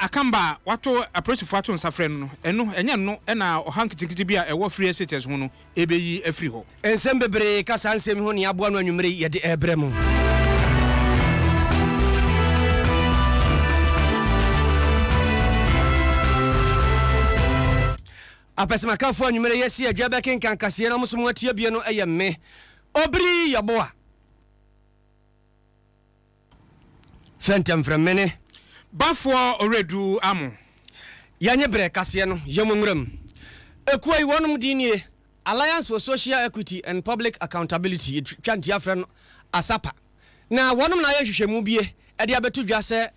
Akamba a wato apolisifo ato nsa frɛ no no, ɛno, ɛnyɛ ɛno na ɔhaw nketenkete bi a ɛwɔ Free SHS ho no beyi afiri hɔ. Nsɛm bebree ka saa nsɛm yi ho nea aboa no anwummere yi yɛde rebrɛ mo. Apɛsɛmakafoɔ anwummere yi asi adwa bɛkenkan kaseɛ na mo nso mo atie bie no yɛ me Obiri Yeboah. Fɛntɛmfrɛmene. Bafoɔ Oredu Amo. Yɛnye berɛ kaseɛ no yɛ mo nwura mu. Ekuo yi wɔnom din nie, Alliance for Social Equity and Public Accountability, yɛtwa ntia frɛ no ASAPA. Na wɔnom na ayɛ nhwehwɛmu bie de abɛto dwa sɛ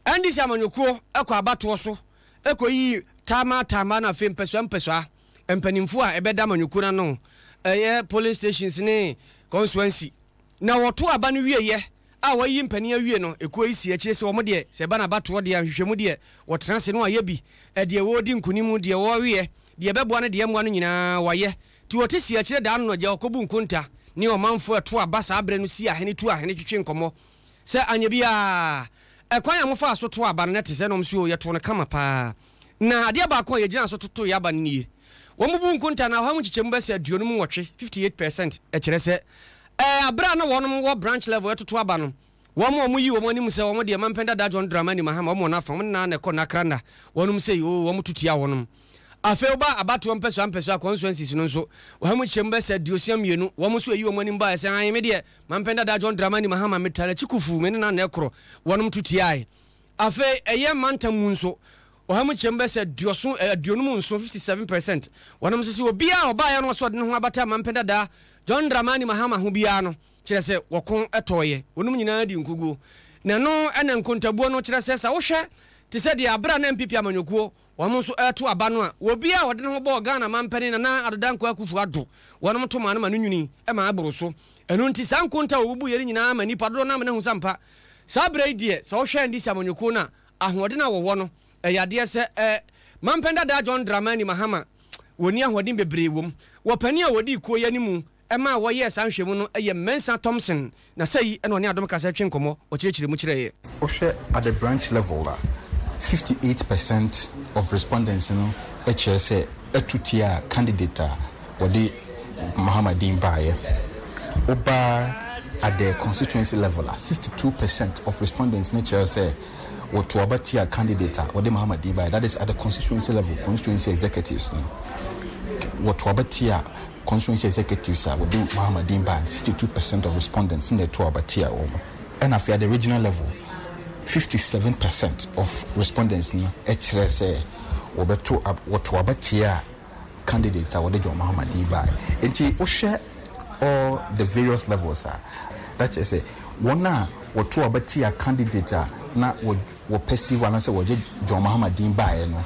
NDC amanyɔkuo kɔ abatoɔ so kɔyii taamaa taamaa na afei mpɛsoa mpɛsoa mpanimfoɔ a ɛbɛda amanyɔkuo no ano, ɛyɛ polling stations ne constituency. Na wɔtoo aba no wieeɛ a wɔayiyi mpanin awie no, ekuo yi sii akyire sɛ wɔn deɛ, sɛ ɛba no abatoɔ deɛ a, nhwehwɛmu deɛ, wɔtena ase na wɔayɛ bi. Deɛ wɔredi nkonim, deɛ wɔreweɛ, deɛ ɛbɛboa ne deɛ ɛmmoa no nyinaa, wɔayɛ. Nti wɔte sii akyire daa no na gya wɔkɔbu nkonta ne ɔmanfoɔ a ɛto aba saa berɛ no si ahene tu ahene twetwe nkɔmmɔ sɛ anyɛ biara ɛkwan a mofaa so too aba no na ɛte sɛ na wɔn se oo yɛtoo no kama paa na adeɛ baako a yɛgyinaa so totoo yɛn aba no nie. Wɔbubuu nkonta no ɔha mu nkyekyɛmu bɛsɛ 58, 58 percent, ɛkyerɛ sɛ ɛɛ aberɛ a na wɔnom wɔ branch level ɛtoto aba no wɔn a wɔyi wɔn anim sɛ wɔn deɛ Mampɛn Dada John Dramani Mahama wɔn wɔn afa wɔn nyinaa na ɛkɔ Nakra nna wɔnom sei oo wɔn to tia wɔnom. Afei woba abatoɔ mpɛsoa mpɛsoa constituencies no nso ɔha mu nkyekyɛmu bɛsɛ 62 wɔn nso ɛyi wɔn anim baeɛ sɛ ae me deɛ Mampɛn Dada John Dramani Mahama metaa n'akyi kufuu me ne no na ɛkorɔ wɔnom to tiae. Afei ɛyɛ mantam mu nso, ɔha mu nkyɛmu bɛyɛ sɛ aduɔson, eh, 57, 57 percent, wɔnom nso sɛ obiara a ɔbaeɛ no ɔsɛ ɔde ne ho abata mampɛ dadaa John Dramani Mahama ho biara no, kyerɛ sɛ wɔko tɔeɛ. Wɔnom nyinaa dii nkoguo. Na ɛno na nkontabuo no kyerɛ sɛ sɛ wohwɛ te sɛ deɛ aberɛ a na NPP amanyɔkuo wɔn nso reto aba no a, obiara a ɔde ne ho bɔɔ Ghana mampanin Nana Addo Dankwa Akufo Addo wɔnom to maa no ma no nwini ma ɛboro so. Ɛno nti saa nkonta a wɔbubuiɛ no nyinaa ma nnipa dodoɔ no ara ma no ahu sɛ ampa Saa berɛ yi deɛ, sɛ wohwɛ NDC amanyɔkuo no a, ahoɔden a wɔwɔ no, ɛyɛ adeɛ sɛ ɛ, Mampɛn dadaa John Dramani Mahama, wɔnni ahoɔden bebree wɔ mu. Wɔ panin a ɔdii kuo yi animu maa wɔyɛɛ saa nhwɛmu no yɛ Mensah Thompson, na sɛi na ɔne Adom Kasa retwe nkɔmmɔ, ɔkyerɛkyerɛ mu kyerɛɛ yɛn. Wohwɛ at the branch level a, 58 percent of respondents no kyerɛ sɛ ɛto tiaa candidate a wɔde Mahama din baeɛ. Woba at the constituency level a, 62 percent of respondents no kyerɛ sɛ wɔto aba tia candidate a wɔde Mahama din baeɛ. That is at the constituency level, constituency executives no. Wɔto aba tia constituency executives a wɔde Mahama din baeɛ no, 62 percent of respondents na ɛto aba tia wɔn. Ɛna afei at the regional level, 57 percent of respondents no kyerɛ sɛ wɔbɛto wɔto aba tia candidate a wɔde John Mahama din baeɛ. Nti wohwɛ all the various levels a, na kyerɛ sɛ wɔn a wɔto aba tia candidate a na wɔ wɔ perceive anaasɛ wɔde John Mahama din baeɛ no,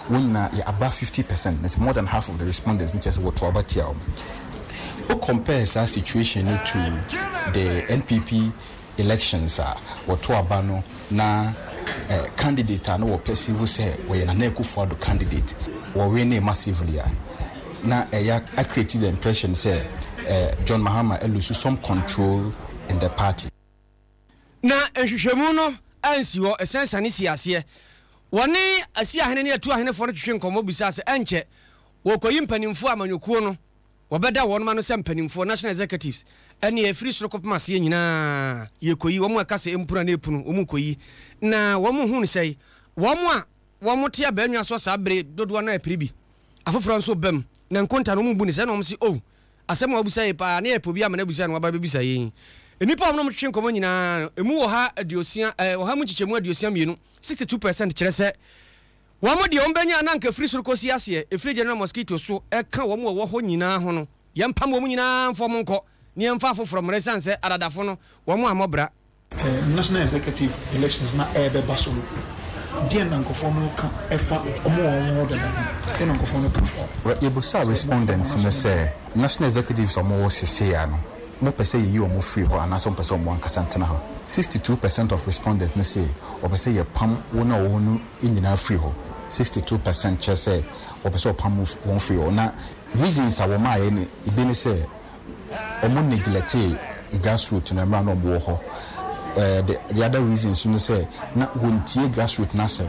wɔn nyinaa yɛ above 50 percent, na sɛ more than half of the respondents no kyerɛ sɛ wɔto aba tia wɔn. Wo compare saa situation no to the NPP elections a wɔto aba no na candidate a na wɔ perceive sɛ wɔyɛ Nana Akufo Addo candidate wɔ winee massively a, na ɛyɛ a create the impression sɛ John Mahama lose some control in the party. Na nhwehwɛmu no ansi hɔ, ɛsan siane sii aseɛ. Wɔne Asiahene ne Atuahenefoɔ no twetwe nkɔmmɔ bisaa sɛ ɛnkyɛ wɔrekɔyi mpanimfoɔ a amanyɔkuo no Wɔbɛda wɔnom ano sɛ mpanimfoɔ, national executives, ɛneɛ ɛfiri soro kɔpem aseɛ nyinaa yɛkɔyi, wɔn a ɛka sɛ ɛmpunu anaa ɛpunu, wɔn rekɔyi. Na wɔn hu no sɛi, wɔn a wɔn te abannwa soɔ saa bere dodoɔ no ara piri bi, afoforɔ nso ba mu, na nkonta no wɔn bu no sɛi, na wɔn se, Oh, asɛm a wobisa yei paa, na yɛpɛ obi ama no abisa na waba abɛbisa yei. Nnipa a wɔne wɔn twetwe nkɔmmɔ nyinaa no, ɛmu ɔha aduosia, eh, ɔha mu nkyekyɛmu 62, 62%, kyerɛ sɛ, Wɔn deɛ wɔbɛnya a na anka ɛfiri soro kɔsi aseɛ, ɛfiri General Mosquito so ka wɔn a wɔwɔ hɔ nyinaa ho no, yɛmpam wɔn nyinaa mfa wɔn nkɔ na yɛmfa afoforɔ mmra ɛsiane sɛ adadafo no, wɔn ammɔ bra. National Executive elections na ɛrebɛba so no, deɛn na nkurɔfoɔ no reka ɛfa wɔn a wɔwɔ hɔ dada ho? Deɛn na nkurɔfoɔ no ka fa ho? Well, yɛbisaa respondents no sɛ, National Executives a wɔwɔ seesei ara no, mopɛ sɛ yɛyi wɔn firi hɔ anaasɛ mopɛ sɛ wɔn ankasa ntena hɔ? 62 percent of respondents no se wɔpɛ sɛ yɛpam wɔn a wɔwɔ hɔ no nyinaa firi hɔ. 62% kyerɛ sɛ wɔpɛ sɛ wɔpam wɔn firi hɔ. Na reasons a wɔmaeɛ no ebi ne sɛ wɔn neglectee grassroot no mmerɛ a na wɔwɔ hɔ. The, the other reasons no sɛ na wɔntie grassroot no asɛm.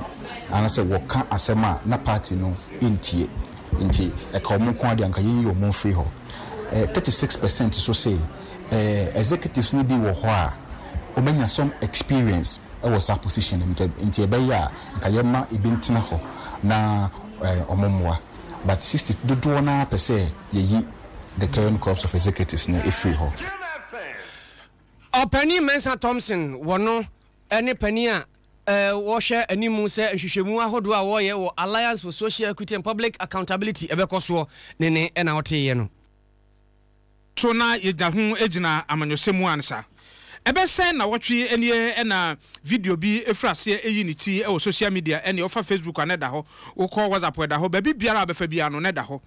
anaasɛ wɔka asɛm a na party no ntie nti ɛka wɔn nko ara deɛ anka yɛnyi wɔn mfiri hɔ. 36 percent nso se executives no bi wɔ hɔ a wɔanya some experience wɔ saa position no mu nti ɛbɛyɛ a nka yɛmma ebi ntena hɔ na wɔn mmoa but 60 dodoɔ no ara pɛ sɛ yɛyi the current corps of executives no firi hɔ. Ɔpanin Mensah Thompson wɔ no ne panin a wɔhwɛ anim sɛ nhwehwɛmu ahodoɔ a wɔreyɛ wɔ Alliance for Social Equity and Public Accountability ɛbɛkɔ soɔ ne ne na woteeɛ no. So na yɛda ho gyina amanyɔsɛm mu ansa? Ɛbɛsɛ nnawɔtwe nie na video bi firi aseɛ reyi ne ti wɔ social media, ɛnneɛ wofa Facebook a na ɛda hɔ, wokɔ WhatsApp ɛda hɔ, baabi biara a wobɛfa biara no na ɛda hɔ.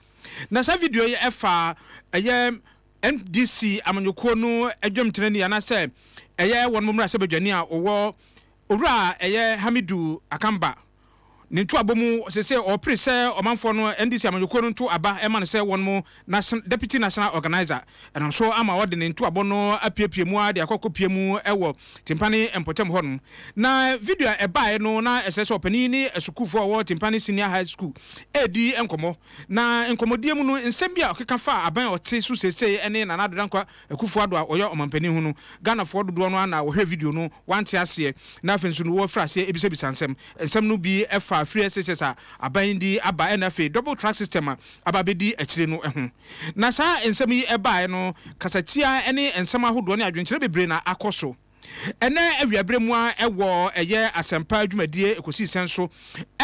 Na saa video yi fa ɛyɛ NDC amanyɔkuo no dwamtenani anaasɛ ɛyɛ wɔn mmarahyɛbadwani a ɔwɔ Owura a ɛyɛ Hamidu Akamba ne ntoabɔ mu seesei ɔrepere sɛ ɔmanfoɔ no NDC amanyɔkuo no nto aba ma no sɛ wɔn mo Deputy National Organiser. Ɛnam so ama ɔde ne ntoabɔ no apiapia mu ara de akɔ akɔpia mu wɔ Tempane mpɔtam hɔnom. Na video a ɛbaeɛ no na ɛkyerɛ sɛ ɔpanin ne asukuufoɔ a wɔwɔ Tempane Senior High School redi nkɔmmɔ. Na nkɔmmɔdie mu no nsɛm bi a ɔkeka faa aban a ɔte so seesei ne Nana Addo Dankwa Akufo Addo a ɔyɛ ɔmanpanin ho no, Ghanafoɔ dodoɔ no ara na wɔhwɛɛ video no wɔante aseɛ na afei nso no wɔfiri aseɛ bisabisa nsɛm. Nsɛm no bi fa free SHS a aban yi de aba ɛna afei double track system a aba abɛdi akyire no ho. Na saa nsɛm yi baeɛ no kasatia ne nsɛm ahodoɔ ne adwenkyerɛ bebree na akɔ so. Ɛnnɛ awiaberɛ mu ara wɔ ɛyɛ asɛmpa dwumadie ɛkɔsii sɛn so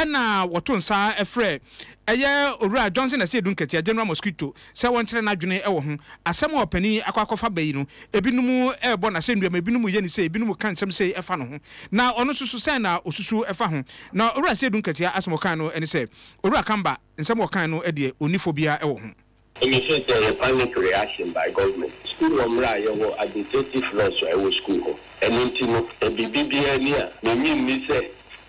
na wɔto nsa frɛ ɛyɛ Owura Johnson Asiedu Nketia, General Mosquito, sɛ wɔnkyerɛ n'adwene wɔ ho. Asɛm a ɔpanin yi akɔ akɔfa ba yi no, ebinom rebɔ no asɛnnua mu, ebinom reyɛ no sei, ebinom reka nsɛm sei fa ne ho. Na ɔno nso so sɛn na ɔsusu fa ho? Na Owura Asiedu Nketia asɛm a ɔkae no ne sɛ, Owura Kamba, nsɛm a ɔkae no deɛ ɔnni fɔ biara wɔ ho. Me feel sɛ ɛyɛ panic reaction by government. School hɔ mmerɛ a yɛwɔ administrative laws a ɛwɔ school hɔ. Ɛno nti no sɛ biribi biara ni a me nnye nni sɛ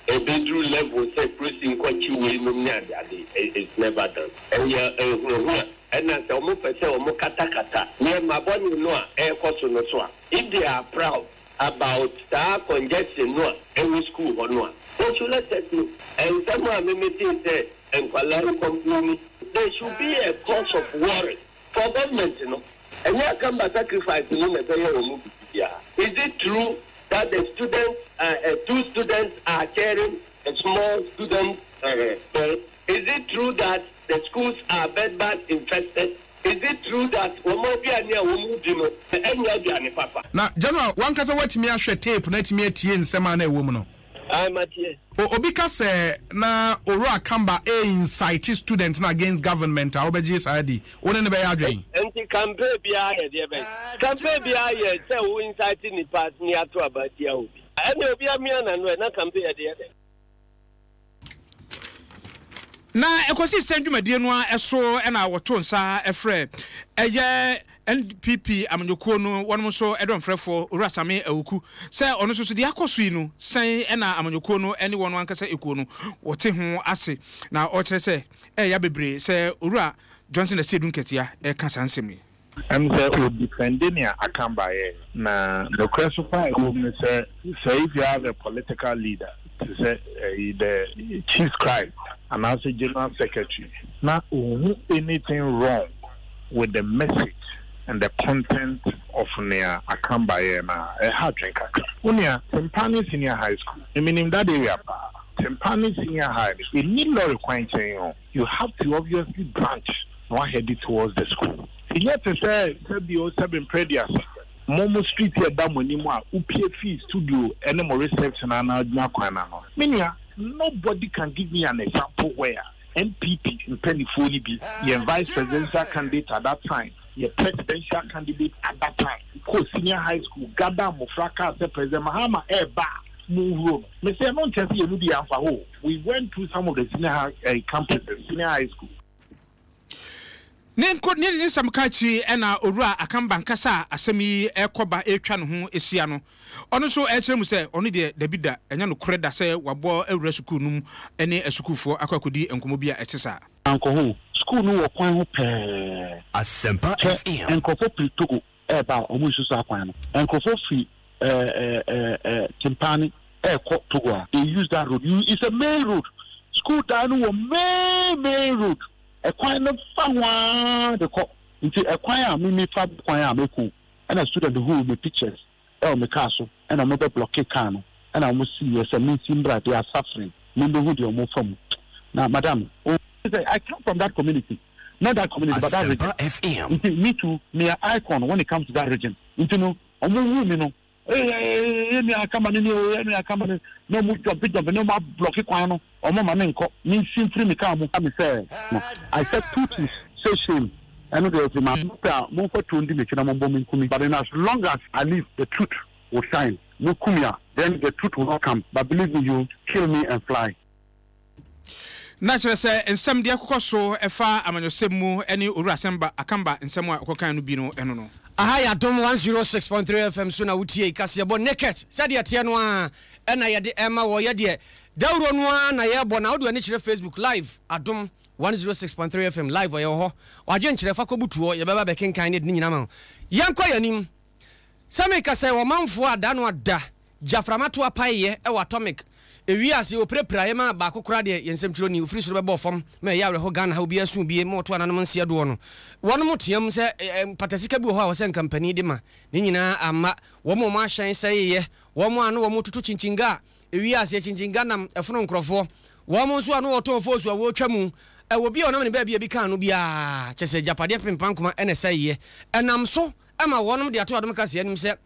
ɛbɛduru level sɛ polisi nkɔkye wei nom ne ade ade. It's never done. Ɛyɛ ahunahuna. Ɛna sɛ wɔn pɛ sɛ wɔn katakata nneɛma bɔne no a ɛrekɔ so no so a, if they are proud about saa congestion no a ɛwɔ school hɔ no a, they should let us know. Nsɛm a me metee sɛ Nkwadaa yi complaini there should be a cause of worry for government no ɛnyɛ Akamba sacrifice no na ɛbɛyɛ wɔn mu biribiara is it true that the students uh, two students are sharing a small student uh, bed is it true that the schools are bed bug infested is it true that wɔn aduane a wɔn di no ɛnyɛ aduane papa. Na General, w'ankasa woatumi ahwɛ tape no atumi atie nsɛm a na ɛwɔ mu no? Ae mateɛ. O obi ka sɛ na Owura Kamba e-incite student no against government a wobɛgye saa adi? Wo ne no bɛyɛ adwen? Nti campaign biara yɛ deɛ bɛn? Campaign biara yɛ sɛ wo incite nipa ne ato aba atia obi. Ɛnneɛ obi amia n'ano ɛ, na campaign yɛ deɛ bɛn? Na ɛkɔsii sɛn dwumadie no ara so na wɔtoo nsa frɛ ɛyɛ NPP amanyɔkuo no wɔnom nso dɔmfrɛfoɔ Owura Same Awuku sɛ ɔno nso so deɛ akɔ so yi no sɛn na amanyɔkuo no ne wɔn ankasa ekuo no wɔte ho ase na ɔkyerɛ sɛ ɛɛya bebree sɛ Owura Johnson Asiedu Nketia ɛreka saa nsɛm yi. Ɛm sɛ o defende nea Akamba yɛɛ. Na nokorɛ so paa a ɛwɔ mu ne sɛ, sɛ if you have a political leader te sɛ ɛyi the chief scribe anaasɛ general secretary na ɔnhu anything wrong with the message and the content of nea Akamba yɛɛ no a, ɛha adwene kakra. Wo nua, Tempane Senior High School, me menim that area paa. Tempane Senior High no, ɛnni lɔre kwan nkyɛn o. You have to obviously branch na woahɛde towards the school. Ɛnyɛ te sɛ sɛbi o sɛbi mprɛduasa, mo mo street a ɛda mo anim a wopue fii studio ne mo reception anaa adwuma kwan no ano. Me nua, nobody can give me an example where NPP mpaninfoɔ no bi, yɛn vice presidential candidate at that time, yɛn presidential candidate at that time, kɔɔ senior high school, gather mmofra kaa sɛ President Mahama ɛreba a, monhuro no. Mese ɛno nkyerɛ sɛ yɛn mu bi amfa hɔ o. We went through some of the senior high eh, campuses, senior high school. Ne nko ne ne nsɛm ka akyiri na Owura Akamba ankasa a asɛm yi rekɔba retwa ne ho ahyia no, ɔno nso rekyerɛ mu sɛ ɔno deɛ dabi da, ɛnyɛ nokorɛ da sɛ wabɔ awura sukuu no mu ne asukuufoɔ akɔ akɔdi nkɔmmɔ bi a ɛte saa. Mankɔ hɔ o. Sukuu no wɔ kwan ho pɛɛ. Hwɛ, nkurɔfoɔ firi Togo reba a, wɔnsu saa kwan no. Nkurɔfoɔ firi Tempane. ɛɛkɔ Togo a they use that road you it's a main road school dan no wɔ main main road ɛkwan no fa ho ara de kɔ nti ɛkwan a me me fa kwan a mɛku ɛna student huu me pictures ɛwɔ me car so ɛna ɔmo bɛ blocke car no ɛna ɔmo sii yɛ sɛ mensi mbra they are suffering menbɛhu deɛ ɔmo fa mu na madam o sɛ I come from that community not that community but that region nti me too me yɛ icon when it comes to that region nti no ɔmo hu me no ee yɛ nua akama no ni o yɛ nua akama no na ɔmo jumpe jumpe na ɔmo ablocke kwan no ɔmo ma me nkɔ me nsi mfiri me car mu me sɛ no I said two things say shame ɛno deɛ ɛfiri ma mo pɛ a momfa tuo ndi m'akyi na mombɔ me nku me but in as long as I live the truth will shine mo ku me a then the truth will not come but believe me you kill me and fly. Na kyerɛ sɛ nsɛm deɛ ɛkokɔ so ɛfa amanyɔsɛm mu ne Owura Asɛmba Akamba nsɛm a ɔkɔkae no bi no ɛno no. Aha yɛ Adom 106.3 FM so na wotie kaseɛbɔ Naked sɛdeɛ ɛteɛ no ara na yɛde rema wɔ yɛ deɛ dawuro no ara na yɛrebɔ na wode w'ani kyerɛ Facebook live Adom 106.3 FM live yɛwɔ hɔ w'adwenkyerɛ fa kɔbutu hɔ yɛbɛba bɛkenkan ne yɛde ne nyinaa ma wo yɛnkɔ yɛn anim Sɛ meka sɛ ɔmanfoɔ a da no ada gyaframa to apaeɛ wɔ atomic ewia ase ɔpirapiraeɛ ma baako koraa deɛ yɛn nsɛmtwerɛni ɔfiri soro bɛbɔɔ fam ma ɛyɛ awerɛho Ghana ha obiara suu bie ma ɔto ananom nseɛ doɔ no wɔnom team sɛ mpatasika bi wɔ hɔ a wɔsɛ nka mpanin de ma ne nyinaa amma wɔn a wɔn ahyɛn sɛeeɛ wɔn a na wɔn tutu kyinkyinnga a ewia aseɛ kyinkyinnga nam ɛfono nkorɔfoɔ wɔn nso a na wɔtɔn foosu a wɔretwa mu ɛwɔ bi a ɔnam ne baabi a ebi kaa no biara kyɛ sɛ agyapadeɛ pempan koma ɛna ɛsɛeɛ ɛnam so Ɛma wɔnom de ato adom kaseɛ anim sɛ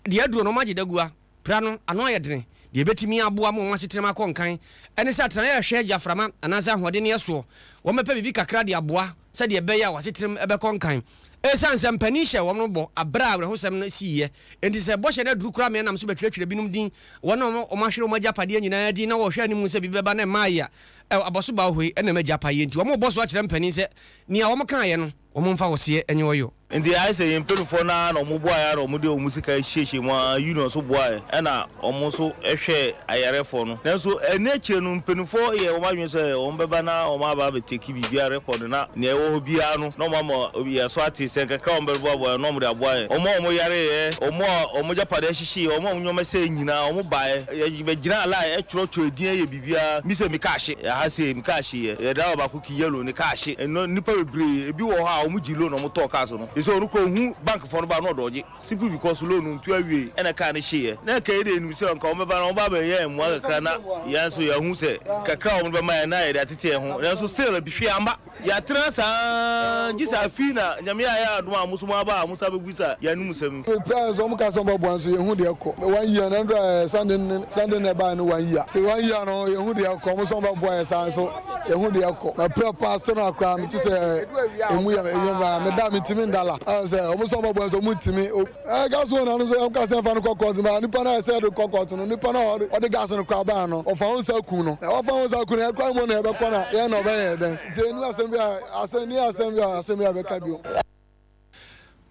deɛ aduro no wɔagye dagua pira no ano ayɛ dene. Deɛ ɛbɛtumi aboa ma wɔn asetenam akɔ nkan ne sɛ atenaeɛ a ɛhwɛ gyaframa anaasɛ ahoɔdenneɛ soɔ. Wɔbɛpɛ biribi kakra de aboa sɛdeɛ ɛbɛyɛ a wɔn asetenam bɛkɔ nkan. Ɛsiane sɛ mpanin hyɛɛ wɔn bɔ berɛ a awerɛhosɛm no siiɛ nti, sɛ bɔhyɛ no aduru koraa ma ɛnam so bɛtwerɛtwerɛ binom din, wɔn a wɔahwere wɔn agyapadeɛ nyinaa din na wɔhwɛ anim sɛ biribi bɛba na ɛmmaeɛ a, abɔso baa hɔ yi na ɛma agyapaeɛ nti wɔrebɔ so akyerɛ mpanin sɛ nea wɔkaeɛ no, Wɔmfa ɔseɛ nyɛ ɔyɔ. Nti ayɛ sɛ yɛn mpaninfoɔ no ara na wɔn boaeɛ ara na wɔn de wɔn sika hyiahyia mu ara, union nso boaeɛ ɛna wɔn nso hwɛɛ ayarefoɔ no. Nanso ɛno akyire no mpaninfoɔ yɛɛ wɔn adwene sɛ wɔn bɛba na wɔn aba abɛ take biribiara record na nea ɛwɔ hɔ biara no na wɔn ama yɛn so ate sɛ nkakra a wɔn bɛboaboa yɛn na wɔn de aboa yɛn. Wɔn a wɔn yareeɛ, wɔn a wɔn agyapadeɛ hyehyeeɛ, wɔn a wɔn nneɛma sɛeɛ nyinaa wɔn baeɛ. Yɛbɛgyinaa line twerɛtwerɛɛ din yɛ biribiara. Me sɛ me car hye, ɛha sei me car hyeeɛ, yɛ driver baako ki yellow ne car hye ɛnɔ nnipa bebree ebi wɔ hɔ a wɔn gye loan wɔn tɔɔ cars no sese ɔno koraa ohu bank foɔ no ba na ɔdɔɔgye simply because loan no ntua wiee ɛna car no hyeeɛ na nka yɛdeɛ yɛnim sɛ nka wɔn bɛba na wɔn ba abɛyɛ yɛn mmoa kakra na yɛn nso yɛahu sɛ kakra a wɔn de bɛma yɛn na yɛde atete yɛn ho nanso still hwee amma yɛatena saa gye sɛ afei na Nyame ayɛ adom a mo nso mo aba a mo san bɛbisa yɛn anom nsɛm yi. Mepɛ nso ɔmo ka sɛ ɔmo bɛboa nso yɛhu deɛ ɛkɔ one year no ɛndura ɛ Sunday ne Sunday na ɛbaeɛ no one year sɛ one year no yɛhu deɛ ɛkɔ ɔmo sɛ ɔmo bɛboa yɛ saa nso yɛhu deɛ ɛkɔ mapira paa sɛ no akora mete sɛ emu yɛ emu ba meda metumi nda la ɛn sɛ ɔmo sɛ ɔmo bɛboa nso ɔmo ntumi ɛɛ gas wɔn ano nso ɔmo ka sɛ ɛnfa no kɔ kɔɔto ba nipa no ɛsɛ ɛde kɔ kɔɔto no nipa no ɔde gas no kora baa no ɔfa ho nsa kun no na ɔfa ho nsa kun no ɛkora mu na ɛbɛkɔ na yɛn na ɔbɛyɛ dɛn nti ɛnu asɛm bi a asɛm ni asɛm bi a asɛm bi a bɛka bio.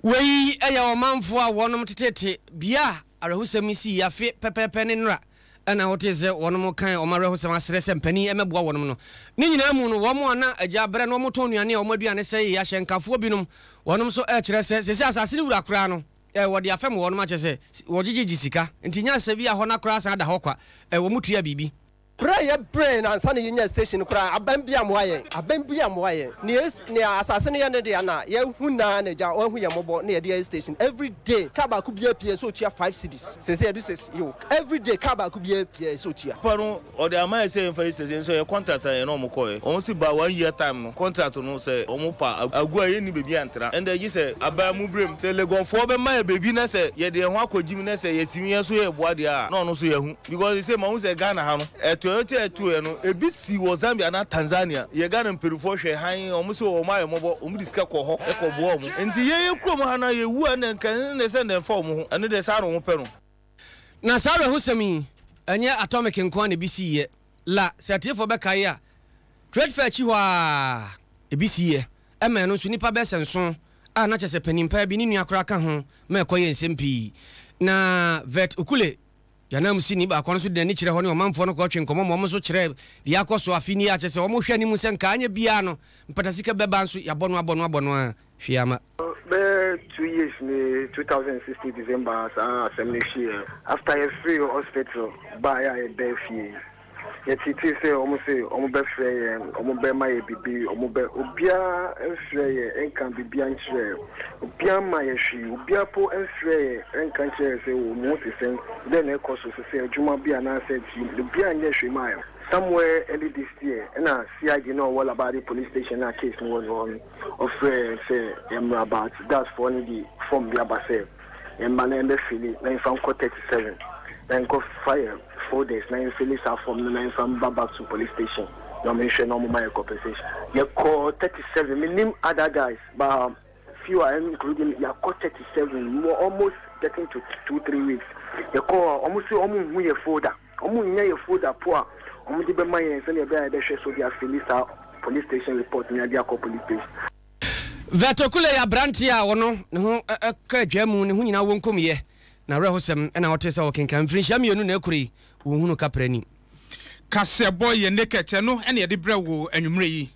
Wei yɛ ɔmanfoɔ a wɔnom tetete bea a awerɛhosɛm yi sii afe pɛpɛɛpɛ ne nnora na wotee sɛ wɔnom kan wɔn awerɛhosɛm asrɛ sɛ mpanin mmɛboa wɔnom no. Ne nyinaa mu no wɔn a na agya abrɛ na wɔtɔn nnuane a wɔn aduane sɛee ahyɛnkafoɔ binom wɔnom nso rekyerɛ sɛ seesei asase no wura koraa no wɔde afɛm wɔnom akyerɛ sɛ wɔgyegyegye sika nti nyɛ asɛ bi a hɔ no koraa san da hɔ kwa wɔn tua biribi. Berɛ a yɛbrɛɛ no ansa na yɛnyaa station no koraa, aban bi ammoa yɛn. Aban bi ammoa yɛn. Nea esi, nea asase no yɛ ne dea na yɛahu no ara na agya wahu yɛn mmɔbɔ na yɛde ayɛ station. Every day, car baako biara pie sɛ ɔtua five cedis. Seesei yɛde six, yo. Every day, car baako biara pie sɛ ɔtua. Papa no ɔde ama yɛ sɛ yɛmfa yɛ station nso ɛyɛ contract a yɛne wɔn kɔɛ. Wɔn se by one year time no contract no sɛ wɔn pa agu a yɛnni baabi antra. Ɛnde gye sɛ aban mu brem. Sɛ Legonfoɔ bɛma yɛ baabi na sɛ yɛde yɛn ho akɔgyim na sɛ yɛtumi yɛn nso yɛboa deɛ a na ɔno nso yɛahu. Because sesei mahu sɛ Ghana ha no ɛtoɛtoɛ ɛtoɛ no ebi si wɔ Zambia anaa Tanzania yɛ Ghana mpaninfoɔ hwɛ hann wɔn se wɔn ayɛ mmɔbɔ wɔn de sika kɔ hɔ kɔ boa wɔn nti yɛn yɛ kurom ha no yɛ wu a ɛnna nka ɛnna sɛ ɛnna ɛnfa wɔn ho ɛno deɛ saa na wɔn pɛ no. Na saa awerɛhosɛm yi, ɛnyɛ Atomic nko ara na ebi siiɛ. La, sɛ atiefoɔ bɛkae a, Trade Fair akyi hɔ ara, ebi siiɛ. Ɛma ɛno nso nnipa bɛyɛ sɛ nson a na kyerɛ sɛ panin paa bi ne nua koraa ka ho ma ɛkɔyɛɛ nsɛm pii. Na Vert Okule. Yɛn ananmusini baako no nso de n'ani kyerɛɛ hɔ ne ɔmanfoɔ no kɔtwee nkɔmmɔ ma wɔn nso kyerɛɛ deɛ akɔ so afe nie a kyerɛ sɛ wɔhwɛ anim sɛ nka anyɛ biara no mpatasika bɛba nso yɛabɔ no abɔ no abɔ no a hwee amma. Bɛyɛ 2 years ni, 2016 December saa asɛm no siiɛ. After yɛfirii hospital baeɛ a yɛbaa fie, yɛtetee sɛ wɔn se wɔn bɛfrɛ yɛn, wɔn bɛma yɛ biribi, wɔn bɛ, obiara mfrɛ yɛn nka biribiara nkyerɛ yɛn, obiara mma yɛ hwee, obiara po mfrɛ yɛn nka nkyerɛ yɛn sɛ oh mo ho te sɛn, dɛn na ɛkɔ so sesei, adwuma bi anaasɛ ti, obiara nyɛ hwee maa yɛn. Somewhere early this year ɛna CID no a ɔwɔ Labadi police station a case no wɔ no hɔ no, ɔfrɛɛ yɛn sɛ yɛmmra but DAS foɔ no de form bi aba sɛ yɛmma na yɛmbɛ fili na yɛmfa nkɔ 37 na yɛnkɔ fa yɛn folders na yɛmfili saa form no na yɛmfa mba back to police station na ɔmo nhwɛ na ɔmo ma yɛ compensation. Yɛkɔɔ 37 mennim other guys but few a including me yɛakɔ 37 more almost getting to 2-3 weeks yɛkɔɔ a ɔmo se ɔmo nhu yɛ folder. Wɔnnya yɛ folder po a wɔde bɛma yɛn sɛnea ɛbɛyɛ a yɛbɛhwɛ so de afili saa police station report no de akɔ police station. Vɛto Kule yɛ aberanteɛ a ɔno ne ho ka adwaa mu, ne ho nyinaa wɔ nkomyɛ, na awerɛhosɛm na ɔte sɛ ɔkenkan. Mfirinhyia mmienu na ɛkorɔ yi, wɔnhunu kaprɛ ni. Kaseɛbɔ yɛ naked, ɛno na yɛde brɛ wo anwummerɛ yi.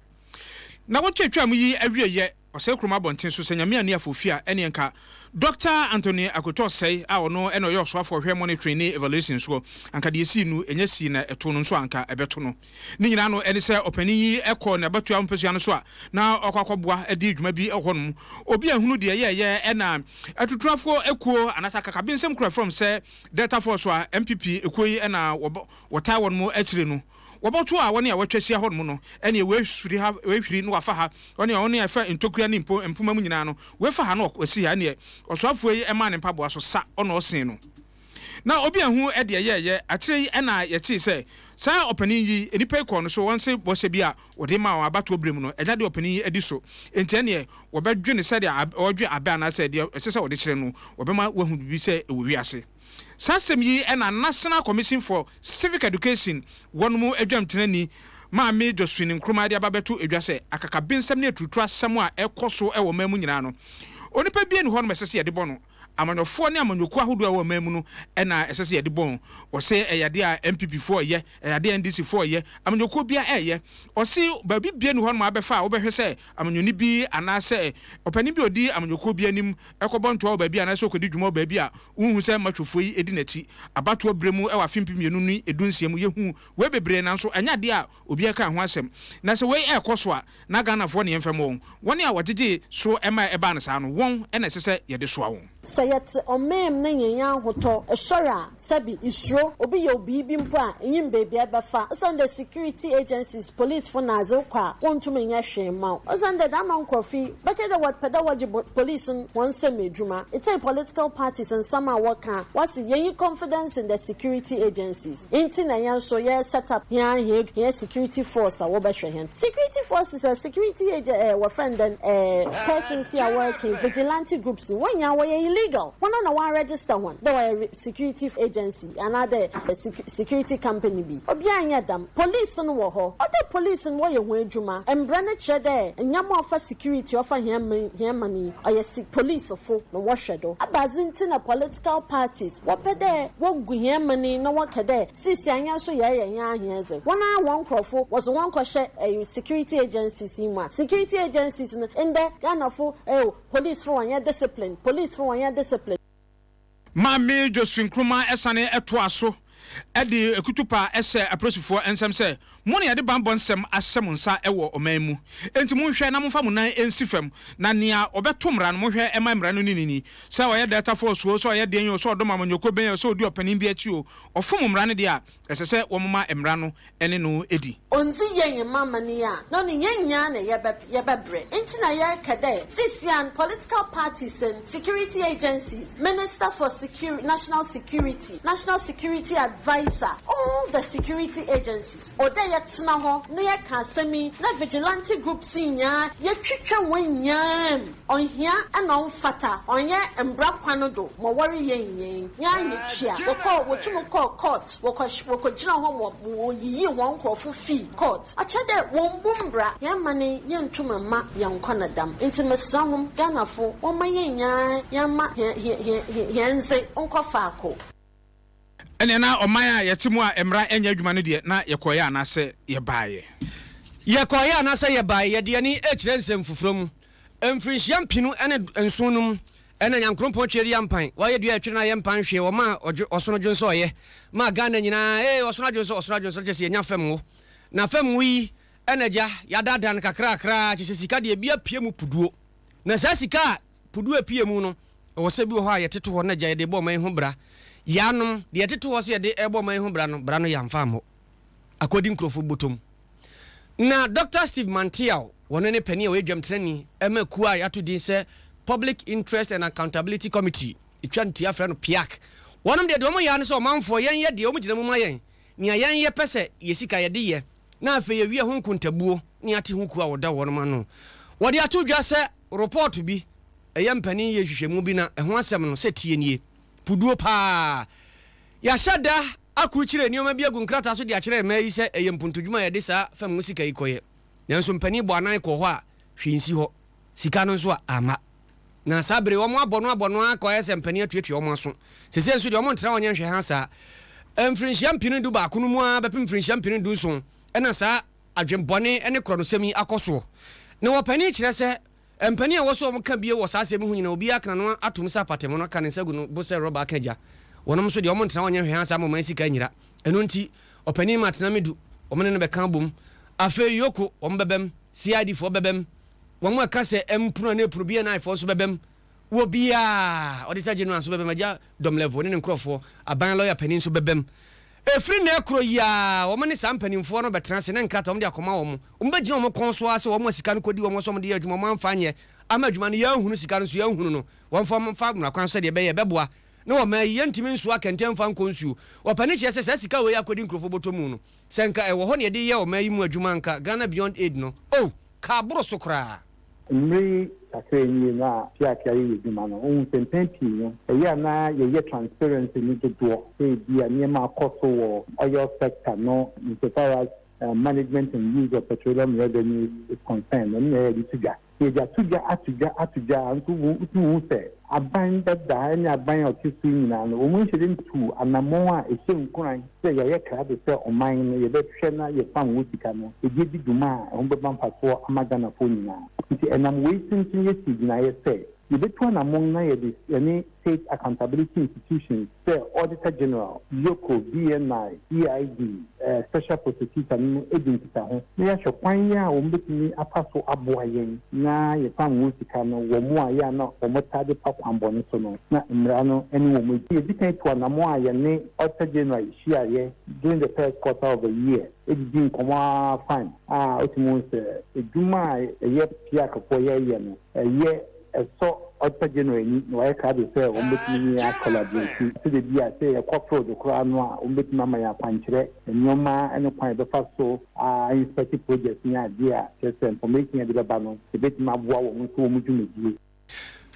Na wɔtwatwaa mu yi awieɛ. Ɔsɛe kurom abɔnten so, sɛ Nyame anni afoofi a, ɛneɛ nka Dɔkta Anthony Akoto Osei a ɔno na ɔyɛ ɔsoafoɔ ɔhwɛ Monitoring ne Evaluation soɔ, anka deɛ ɛsii no ɛnya sii na ɛtoo no nso a anka ɛbɛto no. Ne nyinaa no ɛne sɛ ɔpanin yi kɔɔ n'abatoa mpasua no so a na ɔkɔ akɔboa di dwuma bi wɔ hɔnom. Obi anhunu deɛ ɛyɛɛyɛ ɛna atuturafoɔ ekuo anaasɛ akakabensɛm kura fam sɛ Delta Force a NPP ekuo yi na wɔtaa wɔnom akyire no. Wɔbɔto a wɔne a wɔatwa ahyia hɔnom no, ɛnneɛ wei firi ha, wei hwiri na wafa ha, ɔne a ɔne a ɛfa ntokua ne mpo mpoma mu nyinaa no, wei fa ha na wasi ha, ɛnneɛ ɔsoafoɔ yi maa ne mpaboa so sa ɔna ɔsee no. Na obi anhu deɛ ɛyɛeɛ. Akyire yi na yɛtee sɛ saa ɔpanin yi, nnipa yi kɔɔ no so, wɔn se bɔhyɛ bi a wɔde maa wɔn abatoɔ berɛ mu no, ɛnyɛ adeɛ ɔpanin yi adi so, enti ɛnneɛ wɔbɛdwe no sɛdeɛ wɔdwe abɛ anaasɛ deɛ ɛsɛ sɛ wɔde kyerɛ no, wɔbɛma wahu biribi sɛ ɛwɔ wiase. Saa asɛm yi na National Commission for Civic Education wɔnom adwamtenani Maame Josephine Nkrumah de aba abɛto dwa sɛ akakabensɛm ne aturutu asɛm a ɛkɔ so wɔ ɔman mu nyinaa no, onipa biara nni hɔnom a ɛsɛ sɛ yɛde bɔ no. Amanyɔfoɔ ne amanyɔkuo ahodoɔ a ɛwɔ ɔman mu no na ɛsɛ sɛ yɛde bɔ wɔn. Ɔse ɛyɛ adeɛ a NPP foɔ reyɛ, ɛyɛ adeɛ a NDC foɔ reyɛ, amanyɔkuo biara reyɛ. Ɔse baabi biara nni hɔnom a wobɛfa a wobɛhwɛ sɛ amanyɔni bi anaasɛ ɔpanin bi a ɔdi amanyɔkuo bi anim kɔbɔ ntoa wɔ baabi anaasɛ ɔkɔdi dwuma wɔ baabi a wonhu sɛ matwofoɔ yi di n'akyi. Abatoɔ berɛ mu wɔ afe 2016 mu, yɛhuu wei bebree nanso ɛnyɛ adeɛ a obiara kaa ho asɛm. Na sɛ wei rekɔ so a, na Ghanafoɔ ne yɛmfa mu wɔn. Wɔn a wɔgyegyee so ma ɛbaa no saa no, wɔn na ɛsɛ sɛ yɛde soa wɔn. Sɛ yɛtse ɔman mu na yennya ahotɔ, esoɛr a, sɛbi, isuro, obi yɛ wo biribi mpo a, innyim beebi a ebɛfa. Osiandɛ security agencies, policefo na adze, rokɔ a, wonntum nnyɛ hwee mma wo. Osiandɛ dɛm nkorɔfo yi, bɛkɛ dɛ wɔpɛ dɛ wɔgye police no hɔn nsamu edwuma. Etsei political parties nsɛm a wɔkã a, wɔse yennyi confidence in the security agencies. Ntsi na hɛn so yɛ set up hɛn hɛn security force a wɔbɛhwɛ hɛn. Security forces a security agent eh wɔfrɛ no dɛn eh persons yi a wɔreke vigilante groups yi hɔn nyinaa wɔyɛ illegal. Hɔn na wɔa register hɔn dɛ wɔyɛ security agency anaa dɛ security company bi. Obiara nnyɛ dɛm. Police no wɔ hɔ. Ɔdɛ police no wɔyɛ hɔn edwuma. Mbra no kyerɛ dɛ ndzɛmba a ɔfa security ɔfa hɛn man hɛn man yi ɔyɛ se policefo na wɔhwɛ do. Ebɛnadze ntsi na political parties Wɔpɛ dɛ wogu hɛn man yi na wɔkɛ dɛ sesei hɛn so yɛreyɛ hɛn ara hɛn dze. Hɔn ara hɔn nkorɔfo wɔdze hɔn kɔhyɛ security agencies yi mu a, security agencies no ndɛ Ghanafo oh policefo wɔnnyɛ discipline, policefo wɔnnyɛ discipline. Maame Josephine Nkrumah sane toaa so de kutupa hyɛɛ apolisifoɔ nsam sɛ, Mo na yɛde banbɔ nsɛm ahyɛ mo nsa wɔ ɔman mu, enti monhwɛ na momfa mo nan nsi fam, na nea ɔbɛto mmara no, monhwɛ mma mmara no nni no ni, sɛ ɔyɛ Delta Force oo, sɛ ɔyɛ deɛn oo, sɛ ɔdɔm amanyɔkuo bɛn oo, sɛ ɔdi ɔpanin bi akyi oo, ɔfom mmara no deɛ a, ɛsɛ sɛ wɔma mmara no ne no di. Onndzi yie mma aman yi a, na ɔno hɛn nyina na yɛbɛbrɛ. Ntsi na yɛrekɛ dɛ seseiara no political parties n, security agencies, Minister for secur National Security, National Security Adviser, all the security agencies, ɔwɔ dɛ yɛtsena hɔ na yɛkã asɛm yi na vigilante groups nyina yetwitwa hɔn nyina mu. Onnhia na ɔmmfata, ɔnnyɛ mbra kwan do ma wɔreyɛ nyia yi, nyia yetua. Wɔkɔr, wotum kɔr court, wɔkɔ wɔkɔgyina hɔ ma woyiyii hɔn nkorɔfo fii court. Ɔkyerɛ dɛ wommbu mbra. Hɛn man yi yenntum mma yɛnnkɔ no dɛm. Ntsi mesera hom, Ghanafo, wɔmma hɛn nyina yɛmma hɛn hɛn hɛn ndze nkɔ faako. Ɛnneɛ na ɔman a yɛte mu a mmara nyɛ adwuma no deɛ, na yɛkɔeɛ anaasɛ yɛbaeɛ? Yɛkɔeɛ anaasɛ yɛbaeɛ? Yɛde yɛn ani rekyerɛ nsɛm foforɔ mu. Mfirinhyia mpenu ne nson no mu na Nyankoropɔn Tweaduaa Mpan, wayɛ dua a ɛtwere no ayɛ mpan hwee, wɔmaa ɔdwo, ɔsono dwonsɔeɛ maa Ghana nyinaa, ee, ɔsono adwonsɔ, ɔsono adwonsɔ, kyerɛ sɛ yɛnya fam ngo. Na fam ngo yi na agya, yɛadaadaa no kakrakra, kyerɛ sɛ sika deɛ ebi apue mu puduo. Na saa sika a puduo apue mu no, ɛwɔ sɛ bi wɔ hɔ a yɛte to hɔ na agya yɛde bɔ ɔman yi ho bra. Yɛanom, deɛ yɛte to hɔ sɛ yɛde rebɔ ɔman yi ho bra no, bra no yɛamfa ammɔ. Akɔdi nkurɔfoɔ bɔtɔ mu. Na Dɔkta Steve Manteaw, wɔno ne panin a ɔyɛ dwamtenani ma kuo a yɛato din sɛ Public Interest and Accountability Committee, ɛtwa ntia frɛ no PIAC. Wɔnom deɛ, deɛ wɔyɛ ara ne sɛ ɔmanfoɔ yɛnyɛ deɛ wɔgyina mu ma yɛn, nea yɛn yɛpɛ sɛ yɛ sika yɛde yɛ, na afei yɛwie ho nkontabuo na yɛate ho kuo a wɔda wɔnom ano. Wɔde ato dwa sɛ ropɔɔto bi, ɛyɛ mpanin yɛ nhwehwɛmu bi na ɛho asɛm no sɛ tie nie, puduo paa. Yɛahyɛ da akrukyire nneɛma bi agu nkrataa so de akyerɛ mmaa yi sɛ ɛyɛ mpuntudwuma a yɛde saa fam ho sika yi kɔyɛ. Nanso mpanin bɔ anan kɔɔ hɔ a, hwee nsi hɔ. Sika no nso a, amma. Na saa bere yi, wɔabɔ no abɔ no ara kɔyɛ sɛ mpanin atuatua wɔn aso. Seesei nso deɛ, wɔntra hɔ nyɛ nhwɛha saa. Mfirinhyia mpenu dubaako no mu ara bɛpem mfirinhyia mpenu dunson na saa adwemmɔne ne korɔnosɛm yi akɔ soɔ. Na wɔpanin kyerɛ sɛ Mpanin a ɛwɔ sɛ wɔka bio wɔ saa asɛm yi ho nyinaa, obiara ka n'ano atom sɛ apatɛm no aka ne nsa agu no bo sɛ rɔba aka gya. Wɔnom nso deɛ, wɔntena hɔ nyɛ hwee ansa ama ɔman sika anyira. Ɛno nti, ɔpanin ma atena me du, wɔn ne no bɛka abom. Afei Yoko, wɔn bɛbam, CID foɔ bɛbam, wɔn a ɛka sɛ ɛmpono anaa ɛpono, BNI foɔ nso bɛbam, wɔ biara, Auditor General nso bɛbam, Agya Domlevo ne ne nkorɔfoɔ, aban lɔya panin nso bɛbam. Ɛfiri nnɛ rekorɔ yi ara, wɔn ne saa mpanimfoɔ no bɛtena ase na nkrataa a wɔde akɔma wɔn, wɔbɛgyina wɔn kɔn so ara sɛ wɔn a sika no kɔdi wɔn sɛ wɔde yɛ adwuma, wɔamfa anyɛ ama adwuma no, yɛanhunu sika no nso, yɛanhunu no, wɔmfa wɔn mfa mmara kwan so sɛdeɛ ɛbɛyɛ ɛbɛboa na wɔn ayi, yɛntumi nsoa kɛntɛn mfa nkɔ nsuo. Ɔpanin kyerɛ sɛ saa sika wei akɔdi nkurɔfoɔ bɔtɔ mu no, sɛ nka ɛwɔ hɔ na yɛde yɛ ɔman yi mu adwuma a, nka Ghana Beyond Aid no, oh, ka aboro so koraa. Mmere kakra nie no a PIAC ayɛ yɛ adwuma no, wohu sɛ mpɛn pii no, ɛyɛ a na yɛyɛ transparency no dodoɔ, sɛ ebia nneɛma akɔ so wɔ oil sector no insofar as management and use of petroleum revenues is concerned, ɛno na ɛyɛ a yɛde to dwa. Yɛde ato dwa, ato dwa, ato dwa a, nso wotumi hu sɛ aban dada ne aban a ɔte so yi nyinaa no, wɔn nhyɛ da ntuu anammɔn a ɛhyɛ nkuran sɛ yɛayɛ krado sɛ ɔman no yɛbɛhwɛ na yɛfam wɔ sika no de adi dwuma a ɛho bɛba mfasoɔ ama Ghanafoɔ nyinaa. Nti ɛnam wei so nti no yɛsii gyinaeɛ sɛ yɛbɛtu anammɔn na yɛde yɛne State Accountability Institutions sɛ Auditor General, EOCO, BNI, CID, Special Prosecutor no adi nkitaho na yɛahwɛ kwan a wɔbɛtumi afa so aboa yɛn na yɛfam wɔn sika no wɔ mo a yɛ a na wɔtaa de fa kwanbɔne so no na mmara no ne wɔn adi. Yɛdi kan tu anammɔn a yɛne Auditor General hyiaeɛ during the first quarter of the year didii nkɔmmɔ ara fine a wotumi hu sɛ adwuma a ɛyɛ PIAC foɔ yɛyɛ no ɛyɛ ɛsɔ Auditor General ani na wayɛ krado sɛ wɔbɛtumi ne yɛn akɔlaboreti sɛdeɛ bi a sɛ yɛkɔ field koraa no a wɔbɛtumi ama yɛn akwankyerɛ, nneɛma ne kwan a yɛbɛfa so a inspect projects ne adeɛ a kyerɛ sɛ information a yɛde bɛba no ɛbɛtumi aboa wɔn nso wɔn dwumadie.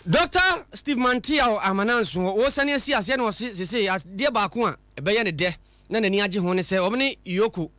Dɔkta Steve Manteaw Amananso, ɔresane asi aseɛ na ɔse sesei adeɛ baako a ɛbɛyɛ no dɛ na n'ani agye ho ne sɛ wɔn ne Yoko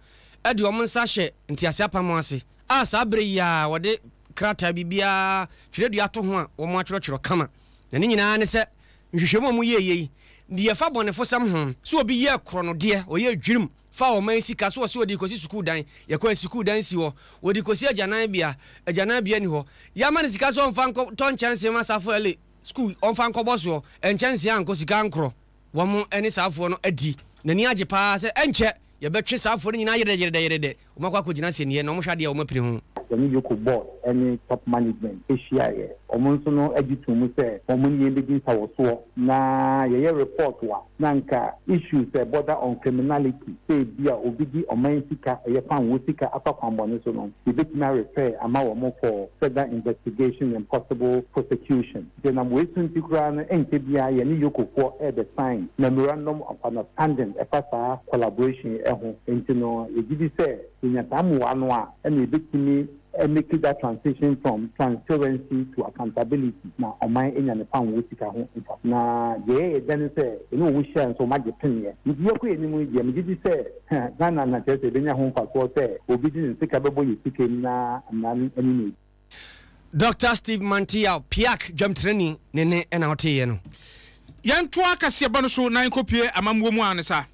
de wɔn nsa ahyɛ ntease apam ase a saa berɛ yi ara wɔde krataa biribiara twerɛdua ato ho a wɔatwerɛtwerɛ kama. Na ne nyinaa ne sɛ nhwehwɛmu a wɔyɛeɛ yi deɛ ɛfa bɔnefosɛm ho, sɛ obi yɛɛ korɔnodeɛ, ɔyɛɛ dwirim faa ɔman sika, sɛ ɔse ɔde rekɔsi sukuu dan, yɛkɔɛ sukuu dan si hɔ, wɔde rekɔsi agyananbea, agyananbea nni hɔ, yɛama no sika sɛ ɔmfa nkɔtɔ nkyɛnsee ma Safo Ele sukuu, ɔmfa nkɔbɔ soɔ, nkyɛnsee ankɔ, sika ankorɔ. Wɔn ne saa afoɔ no adi. N'ani agye pa ara sɛ ɛnkyɛ yɛbɛtwe saa afoɔ no nyinaa yerɛdɛyerɛdɛyerɛdɛ, wɔn akɔ akɔgyina asɛnniiɛ na wɔhwɛ adeɛ a wɔapini ho. Yɛne Yoko board ne top management hyiaeɛ. Wɔn nso no gye too mu sɛ wɔn ne yɛn bɛdi nsawɔsoɔ na yɛyɛ report a na anka issues a ɛborder on criminality sɛ ebia obi de ɔman sika, ɛyɛ kwanwɔ sika afa kwanbɔne so no, yɛbɛtumi a refer ama wɔn for further investigation and possible prosecution. Denam wei so nti koraa no, ɛnkyɛ biara yɛne Yokofoɔ rebɛ sign Memorandum of Understanding ɛfa saa collaboration yi ho. Nti no, yɛgye di sɛ yɛnya saa mmoa no a, ɛna yɛbɛtumi a make that transition from transparency to accountability na ɔman anya ne fanwo sika ho mfasoɔ. Na deɛ ɛyɛ yɛn dɛ ne sɛ, yɛne wɔn hyiaeɛ nso wɔagye peneɛ. Nti yɛkɔ yɛn anim yi deɛ, megye di sɛ Ghana na kyerɛ sɛ yɛbɛnya ho mfasoɔ sɛ obi de ne sika bɛbɔ yɛn sika mu na mmara no ne no adi. Dɔkta Steve Manteaw, PIAC dwamtenani ne nne na woteeɛ no. Yɛntoa kaseɛbɔ no so na yɛnkɔpue amammuo mu ansa.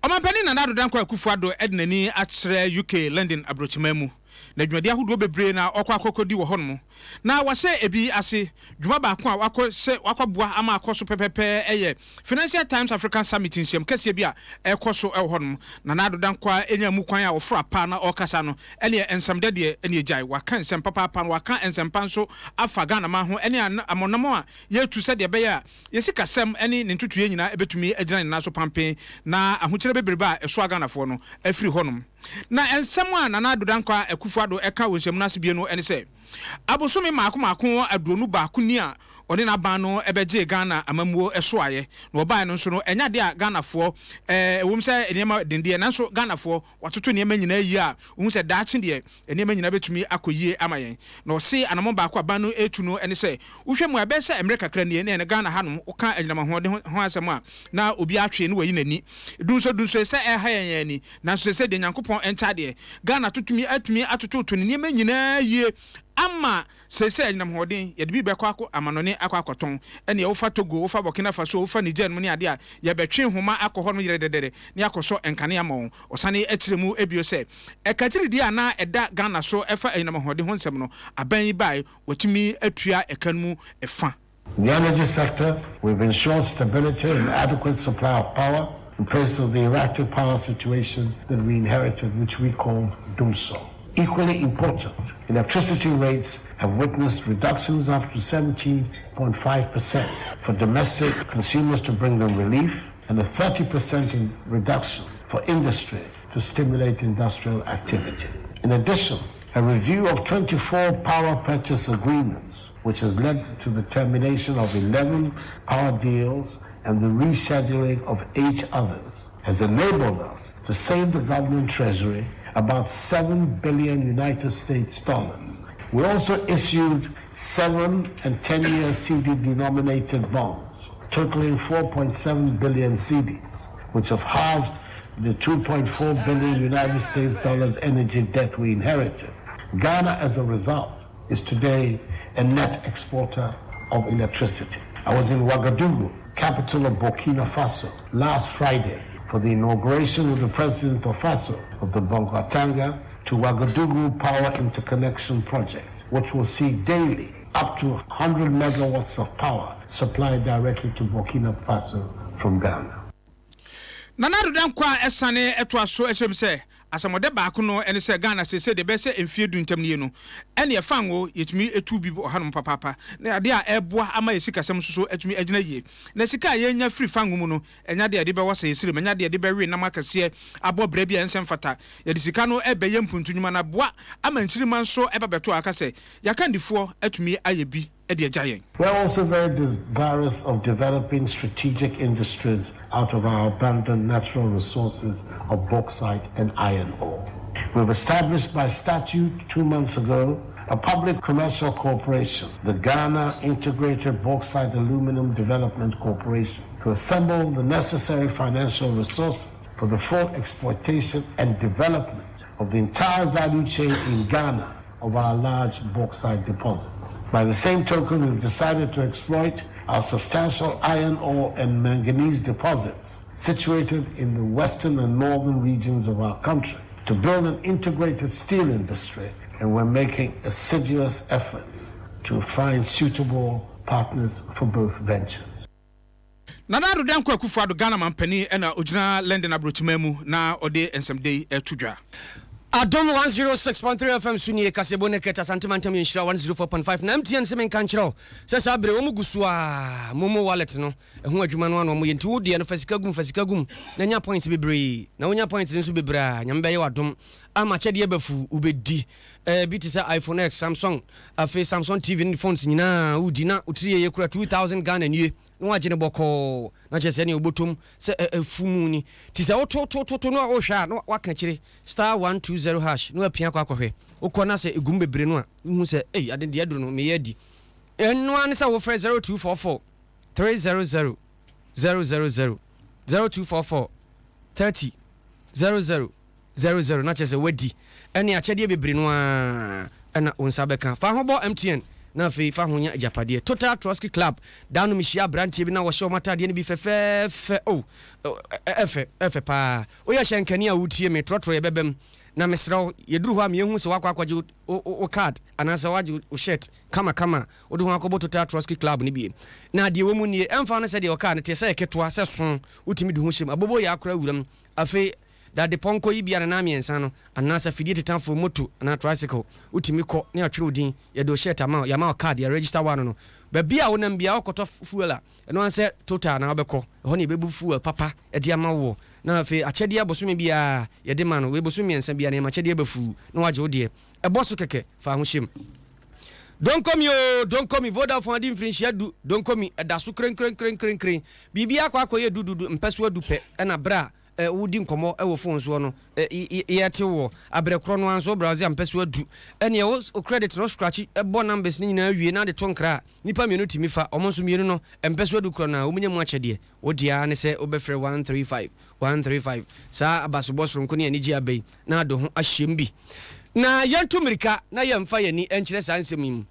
Ɔmanpanin Nana Addo Dankwa Akufo Addo de n'ani akyerɛ UK London aburokyiman mu, na dwumadi ahodoɔ bebree na ɔkɔ akɔkɔdi wɔ hɔnom. Na wahyɛ ebi ase. Dwuma baako a wakɔ sɛ wakɔboa ama akɔ so pɛpɛpɛ yɛ Financial Times African Summit nhyiam kɛseɛ bi a ɛrekɔ so wɔ hɔnom. Nana Addo Dankwa nyaa mu kwan a ɔforo apa na ɔrekasa no, ɛneɛ nsɛmdɛ deɛ ɛneɛ gyae. Waka nsɛm papaapa na waka nsɛmpa nso afa Ghanaman ho ɛne amɔnamɔn a yɛretu sɛdeɛ ɛbɛyɛ a Yɛn sikasɛm ne ne ntotoeɛ nyinaa bɛtumi agyina ne nan so pampen na ahokyerɛ bebrebe a ɛsoa Ghanafoɔ no afiri hɔnom. Na nsɛm a Nana Addo Dankwa Akufo-Addo ka wɔ nhyiamu no ase bio no ne sɛ, abosome mmaako mmaako 21 ni a ɔne n'aban no bɛgyee Ghana amammuo soaeɛ. Na wɔbaeɛ no nso no, ɛnyɛ adeɛ a Ghanafoɔ, ɛwom sɛ nneɛma den deɛ, nanso Ghanafoɔ Watoto nneɛma nyinaa yie a, wohu sɛ daakye deɛ, nneɛma nyinaa bɛtumi akɔ yie ama yɛn. Na ɔse anamɔn baako a ban no retu no ne sɛ, wohwɛ mu a, ɛbɛyɛ sɛ mmerɛ kakra nie na yɛn Ghana hanom, woka anyinam ahoɔden ho asɛm a, na obiara atwe na wayi n'ani. Dunsɔdunsoɛ sɛ ɛreha yɛn yɛn ani, nanso seesei deɛ Nyankopɔn nkyɛ adeɛ, Ghana atotumi atumi atototo ne nneɛma nyinaa yie ama Seesei anyinam ahoɔden, yɛde bi bɛkɔ akɔ amanɔne akɔ akɔtɔn. Ɛnneɛ wofa Togo, wofa Burkina Faso, wofa Niger nom ne adeɛ a, yɛbɛtwe nhoma akɔ hɔnom yerɛdɛdɛdɛ na yɛakɔsɔ nkanea ama wɔn. Ɔsane kyerɛ mu bio sɛ, ɛkakyiridie a na ɛda Ghana so ɛfa anyinam ahoɔden ho nsɛm no, aban yi baeɛ, wɔatumi atua ɛka no mu fa. In the energy sector, we've ensured stability and adequate supply of power in place of the erratic power situation that we inherited, which we called Dumso. Equally important, electricity rates have witnessed reductions up to 17.5% for domestic consumers to bring them relief and a 30% reduction for industry to stimulate industrial activity. In addition, a review of 24 power purchase agreements, which has led to the termination of 11 power deals and the rescheduling of eight others, has enabled us to save the government treasury about 7 billion United States dollars. We also issued 7 and 10 year cedi denominated bonds, totaling 4.7 billion cedis, which have halved the 2.4 billion United States dollars energy debt we inherited. Ghana, as a result, is today a net exporter of electricity. I was in Ouagadougou, capital of Burkina Faso, last Friday for the inauguration of the President of Faso of the Bolgatanga to Ouagadougou Power Interconnection Project, which will see daily up to 100 megawatts of power supplied directly to Burkina Faso from Ghana. Nana Addo Dankwa sane toa so kyerɛ mu sɛ, asɛmɔdɛ baako no ne sɛ Ghana seesei deɛ ɛbɛyɛ sɛ mfeɛ du ntam nie no, ɛne ɛfa ngo yɛtumi tu bi wɔ hanom papaapa, na adeɛ a ɛreboa ama yɛn sikasɛm nso so atumi agyina yie. Na sika a yɛnya firi fango mu no, ɛnyɛ adeɛ a yɛde bɛwɔ asayɛsirem, ɛnyɛ adeɛ a yɛde bɛwe nam akɛseɛ abɔ bra bi a ɛnsɛ mfata. Yɛde sika no rebɛyɛ mpuntu nnwuma na aboa ama nkyirimma nso ba bɛto a aka sɛ yɛn akandifoɔ atumi ayɛ bi de agya yɛn. We are also very desirous of developing strategic industries out of our abundant natural resources of bauxite and iron ore. We've established by statute two months ago a public commercial corporation, the Ghana Integrated Bauxite Aluminum Development Corporation, to assemble the necessary financial resources for the full exploitation and development of the entire value chain in Ghana of our large bauxite deposits. By the same token, we've decided to exploit our substantial iron ore and manganese deposits situated in the western and northern regions of our country to build an integrated steel industry, and we're making assiduous efforts to find suitable partners for both ventures. Nana Addo Dankwa Akufo-Addo, Ghana manpanin na ogyina London abrokyiman mu na ɔde nsɛmdɛ yi reto dwa. Adom 106.3 FM so nie, Kaseɛbɔ Naked, Asante Mantam yɛ Nhyira 104.5 na MTN se menka nkyerɛ wo sɛ saa bere wɔn gu so a Momo wallet no ɛho adwuma no ano wɔn yɛ nti wo deɛ no fa sika gum fa sika gum na nya points bebree na wonya points no nso bebree a Nyame bɛyɛ w'adom ama akyɛdeɛ bafu wobɛdi eh, bi te sɛ iPhone X, Samsung afei Samsung TV ne phones nyinaa wodi na wotiri yɛyɛ kura 2000 Ghana nie na wagye no bɔkɔɔ, na kyerɛ sɛ nea obotom sɛ afu mu ni. Nti sɛ wototototo na wohwɛ a, na waka akyire, star 120 hash, na wapia akɔ akɔhwɛ. Wokɔ na sɛ egu mu bebree no a, wohu sɛ, ei, ade deɛ aduru no, meyɛ adi. Ɛno ara ne sɛ wofrɛ 0244 300 000, 0244 30 00 00 na kyerɛ sɛ woadi. Ɛne akyɛdeɛ bebree no ara na wo nsa bɛka. Fa ho bɔ MTN. na afei fa ho nya agyapadeɛ. Total Trotsky Club, da no mehyia aberanteɛ bi na wɔhyɛ wɔn ataadeɛ no bi fɛfɛɛfɛ, oh, ɛfɛ, ɛfɛ paa. Woyɛ hyɛnkani a wotie me, trɔtrɔ yɛbɛba mu. Na mesrɛ wo, yɛduru hɔ a meɛhu sɛ woakɔ akɔgye wo, wo, wo card anaasɛ woagye wo shirt kamakama a wode ho akɔbɔ Total Trotsky Club no bi. Na deɛ ɛwɔ mu nie, ɛmfa ho ne sɛdeɛ ɔkaa no teɛ, sɛ ɛyɛ ketewa, sɛ so, wotumi de ho hyɛ mu. Aboboyaa koraa wura mu. Afei, dade pɔnkɔ yi bi a ne nan mmiɛnsa no, anaasɛ afidie tetafoɔ, moto anaa tricycle, wotumi kɔ na yɛatwerɛ wo din, yɛde wo shirt ama wo, yɛama wo card, yɛaregister wo ano no. Baabi a wonam biara wokɔtɔ fuel a, ɛno ara sɛ Total na wobɛkɔ, ɛhɔ na yɛbɛbu fuel papa de ama woɔ. Na afei akyɛdeɛ bosome biara yɛde ma no, wei bosome mmiɛnsa biara no yɛma akyɛdeɛ ba fuu na woagye wo deɛ. Ɛbɔ so kɛkɛ, fa ho hyɛ mu. Donkomi oo, Donkomi, Vodafone adi mfirinhyia du, Donkomi, ɛda so krenkrenkrenkrenkren. Biribiara akɔ akɔyɛ dududu, mpɛsoa du pɛ na berɛ a woredi nkɔmmɔ wɔ fon soɔ no, yɛte woɔ. Aberɛ korɔ no ara nso, wo browse a mpɛsoa du. Ɛnneɛ wo credit no, wo scratch bɔ numbers no nyinaa wie na wode to nkra a, nnipa mmienu tumi fa, wɔn nso mmienu no, mpɛsoa du korɔ no ara, wɔnya mu akyɛdeɛ. Wo deɛ ara ne sɛ wobɛfrɛ 135, 135, saa abasobɔ soronko ne anigyeɛ aba yi, na ade ho ahyɛm bi. Na yɛntu mmirika na yɛmfa yɛn ani nkyerɛ saa nsɛm yi mu.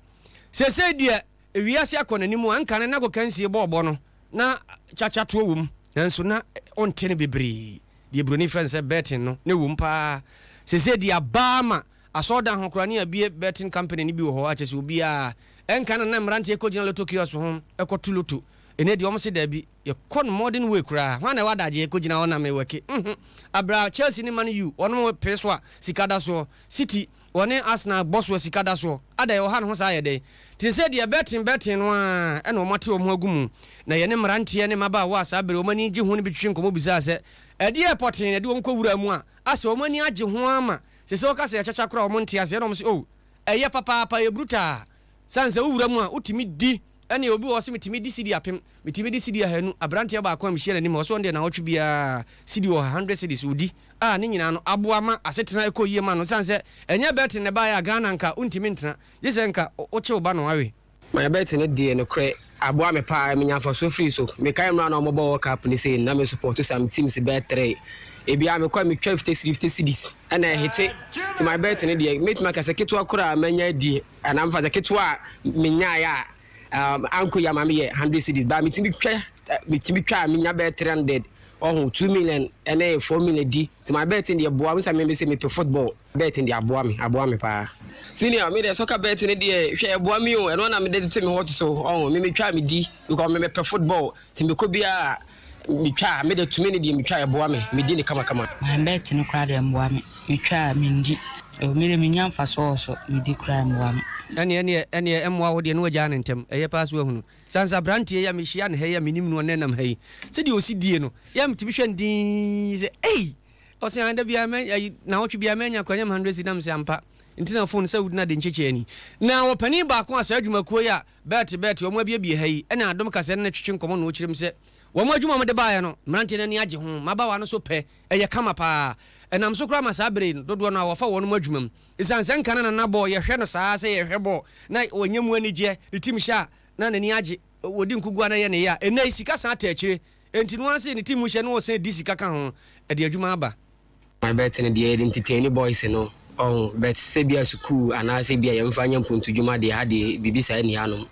Seesei deɛ wiase akɔ n'anim a, anka ne n'agokansie bɔɔlbɔ no, na kyakyatoɔ wom, nanso na wonte no bebree. Deɛ buroni frɛ no sɛ betting no, na ɛwom paa. Seesei deɛ aba ama asɔredan ho koraa ne abue betting company no bi wɔ hɔ a, kyerɛ sɛ obiara, ɛnka na na mmeranteɛ kɔgyina lotto kiosk ho kɔto lotto. Ɛnnɛ deɛ wɔse daabi. Yɛkɔ no modern way koraa. Hwan na ɛwɔ adagyeɛ kɔgyina hɔ na me wɛke? Nhmm. Abrɛ a Chelsea ne Man U wɔnom pee so a sika da soɔ. City wɔne Arsenal bɔ so a sika da soɔ. Adɛn ɔha ne ho saa yɛ dɛn? Te sɛ deɛ betting betting no ara na wɔn ate wɔn ho agu mu. Na yɛne mmeranteɛ ne mmabaawa a saa bere wɔn ani gye ho no bi twetwe nkɔmmɔ bisaa sɛ, ɛdeɛn pɔtee na ɛde wɔn kɔ wuraa mu a asɛ wɔn ani agye ho ara ma seesei wɔka sɛ yɛkyakya koraa a wɔn nte aseɛ na wɔn se oh ɛyɛ papaapa ɛyɛ brutaa. Sane sɛ wowura mu a wotumi di. Ɛnneɛ obi wɔ hɔ ɔse metumi di sidi apem, metumi di sidi ahanu, aberanteɛ baako a mehyia n'anim ɔse ɔno deɛ naawɔtwe biara sidi ɔha, hundred cedis, ɔdi, a ne nyinaa no aboa ma asetena ɛkɔ yie ma no, ɛsiane sɛ ɛnyɛ betting na ɛbaeɛ a Ghana nka wontumi ntena, gye sɛ nka wokye wo ba na wawe. My bet no deɛ nokorɛ aboa me paa menya mfasoɔ firi so mekae mmerɛ a na wɔbɔ world cup no sei no na me support some teams bɛyɛ three ebiaa mekɔ a metwa fifty cedis fifty cedis ɛna ɛhete nti my bet no deɛ mɛtumi aka sɛ ketewa koraa manya adie Anaa mefa sɛ ketewa a menyaeɛ a um, ankɔ yi ama meyɛ 100 cedis baa metumi twa metumi twa a menya bɛyɛ 300 ɔho 2 million ɛne 4 million di nti my bet deɛ boa me sɛ me sɛ mepɛ football bet deɛ aboa me aboa me paa. Senior me deɛ soccer bet no deɛ hwɛ ɛboa me o ɛno na mede tete me hot so ɔho me metwa a medi because me mepɛ football nti mekɔ biara Metwa a, me de tumi ne deɛ metwa a ɛboa me, medi no kamakama. My bet no koraa deɛ ɛmmoa me, metwa a mendi. Oh, me deɛ mennya mfasoɔ wɔ so, medi koraa ɛmmoa me. Ɛneɛ ɛneɛ ɛneɛ ɛmmoa wo deɛ na wagyaa no ntɛm, ɛyɛ paa sɛ wahunu. Sane sɛ abranteɛ yi a mehyia no ha yi a menim no ɔnɛ nam ha yi, sɛdeɛ ɔsi die no, yɛ a metumi hwɛ no dinn sɛ ei! Ɔse aane da biara mɛ ayi naawɔtwe biara mɛnya koraa nyɛ me hundred cedi na mese ampa nti na phone sɛ wodi na de nkyekye ani. Na ɔpanin baako a saa adwumakuo yi a bɛɛte bɛɛte wɔn abiebie ha yi ɛna adom kasɛɛ ne no twetwe nkɔmmɔ na ɔkyerɛ mu sɛ Wɔn adwuma a wɔde baeɛ no, mmeranteɛ no ani agye ho. Mmabaawa no nso pɛ. Ɛyɛ kama pa ara. Ɛnam so koraa ma saa berɛ yi no, dodoɔ no ara wɔfa wɔn adwuma mu. Ɛsiane sɛ nka na Nana bɔɔl, yɛhwɛ no saa ara sɛ yɛhwɛ bɔɔl na ɔnya mu anigyeɛ, ne tim hyɛ a na n'ani agye, ɔdi nkoguo a na ɛyɛ ne ya. Ɛnnɛ yi, sika san ata akyire. Enti no ara sɛ ne tim hyɛ na ɔsan di sika ka ho, ɛde adwuma aba. My bet no deɛ yɛde ntetee ne boys no ɔho but sɛ bia sukuu anaa sɛ bia yɛmfa nyɛ mpontu dwuma deɛ ha deɛ biribi saa nni hanom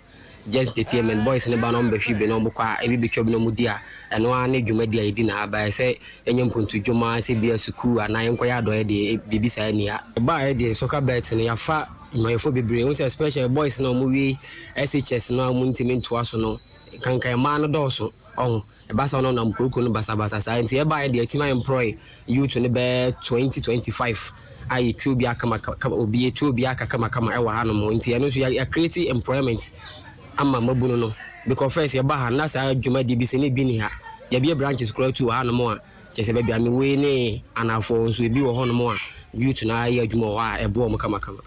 just entertainment boys no ba na ɔmo bɛhwe bi na ɔmo kɔ a ebi bɛtwa bi na ɔmo di a ɛno ara ne dwumadi a yɛdi na ha but sɛ yɛnyɛ mpontu dwuma sɛ bia sukuu anaa yɛnkɔyɛ adɔeɛ deɛ biribi saa nni ha. Yɛbaeɛ deɛ soccer bet no yɛafa nnwumayɛfoɔ bebree wohu sɛ especially boys no a ɔmo wie SHS no a ɔmo ntumi ntoa so no nkankan mmaa no dɔɔso Ɔho, ɛba saa na ɔnam kurokuro no basabasa saa nti ɛbaeɛ deɛ atumi a employ youth no bɛyɛ 2025 a yɛtua obiara kama kama obi yɛtua obiara ka kama kama ɛwɔ hanom nti ɛno nso yɛ create employment ama mmabunu no because first yɛba ha na saa dwumadie bi sɛ ne bi ni ha yɛbie branches koraa tu wɔ hanom a kyerɛ sɛ baabi a mewɔ yi ne anaafoɔ nso ebi wɔ hɔnom a youth no ayɛ adwuma wɔ hɔ a ɛboa wɔn kama kama.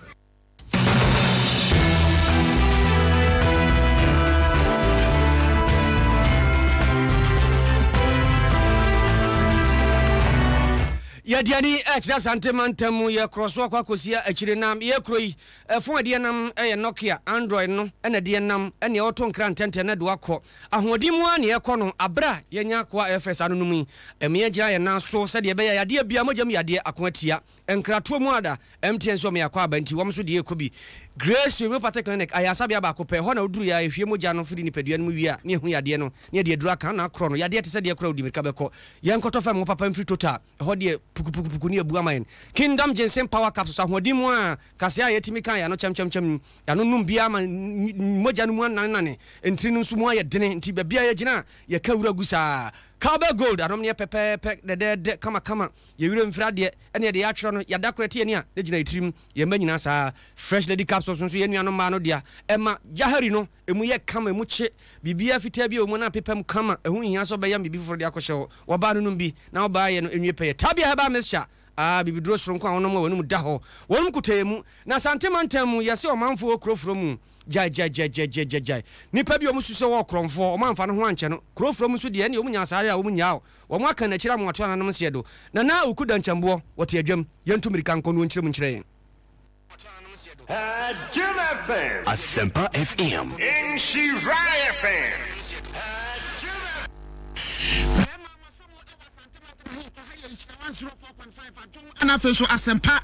Yɛde ani ɛkyerɛ Asante mantam mu, yɛkorɔ so akɔ akɔsi akyire na yɛkorɔ yi, ɛfon ɛdeɛ nam ɛyɛ Nokia, Android no ɛna ɛdeɛ nam ɛne ɔto nkra ntɛntɛn na ɛde wakɔ. Ahoɔden mu ara na yɛkɔ no aberɛ a yɛnya akoa ɛfɛ saa no nom yi, ɛma yɛgyina yɛn nan so sɛdeɛ ɛbɛyɛ a yadeɛ biara, mogya mu yadeɛ ako atia. Nkratoɔ mu ada, MTN nso wɔn yɛ akwaaba nti wɔn nso deɛ ɛkɔ bi. Grace Homeopathic Clinic, ayaresabea baako pɛ, ɛhɔ na woduru yɛ a yɛhwie mogya no firi nipadua no mu wie a na yɛhu yadeɛ no na yɛde aduro aka na akorɔ no. Yadeɛ te sɛ deɛ koraa wodi mirika bɛkɔ. Yɛnkɔtɔ fam ngo papa mfiri Total, ɛhɔ deɛ pukupukupuku ne abu ama yɛn. Kingdom Ginseng Power Capsules, ahoɔden mu a kaseɛ a yɛtumi ka yɛn ano kyɛmkyɛmkyɛm yi, yɛano nom biara ma mogya no mu ananenane, ntini no nso mu ayɛ dene nti baabi a yɛgyina a yɛka wura gu saa. Cowbell Gold anom no yɛ pɛpɛɛpɛ, dɛdɛɛdɛ, kamakama. Yɛn werɛ mfiri adeɛ, ɛne yɛde yɛatwerɛ no, yɛada korɛ te yɛn ani a, na gyina yɛn tirim, yɛn mma nyinaa saa. Fresh Lady Capsules nso yɛn nuanom mmaa no dea. Ɛma Jahari no, ɛmu yɛ kama, ɛmu kye, biribiara fitaa bi a ɛwɔ mu no apepam kama, ɛho nhia sɛ wobɛyam biribi foforɔ de akɔhyɛ hɔ. Wɔbaa no nom bi, na wɔbaa yɛ no nwie pɛyɛ. Tabia Herbal Mixture, ah, bibiduro soronko a wonom a w'anum da hɔ. Wɔnom kotɛɛ mu. Na Asante mantam mu, yɛse ɔmanfoɔ wɔ kuro forɔ mu. Gyae, gyae, gyae, gyae, gyae, gyae, gyae. Nnipa bi a wɔsusu sɛ wɔwɔ korɔmfoɔ, wɔamfa no ho ankyɛ no. Kuro forɔ mu nso deɛ, ɛnneɛ wɔnya saa yɛ a wɔnnyaa o. Wɔn aka n'akyiri amoato ananom nseɛ do. Nana Awuku Dankyɛmboɔ, wɔte adwam. Yɛntu mmirika nkɔ na ɔnkyerɛ mu nkyerɛ yɛn. Jim FM. Asempa FM. Nhyira FM. Ɛna afei nso asɛmpa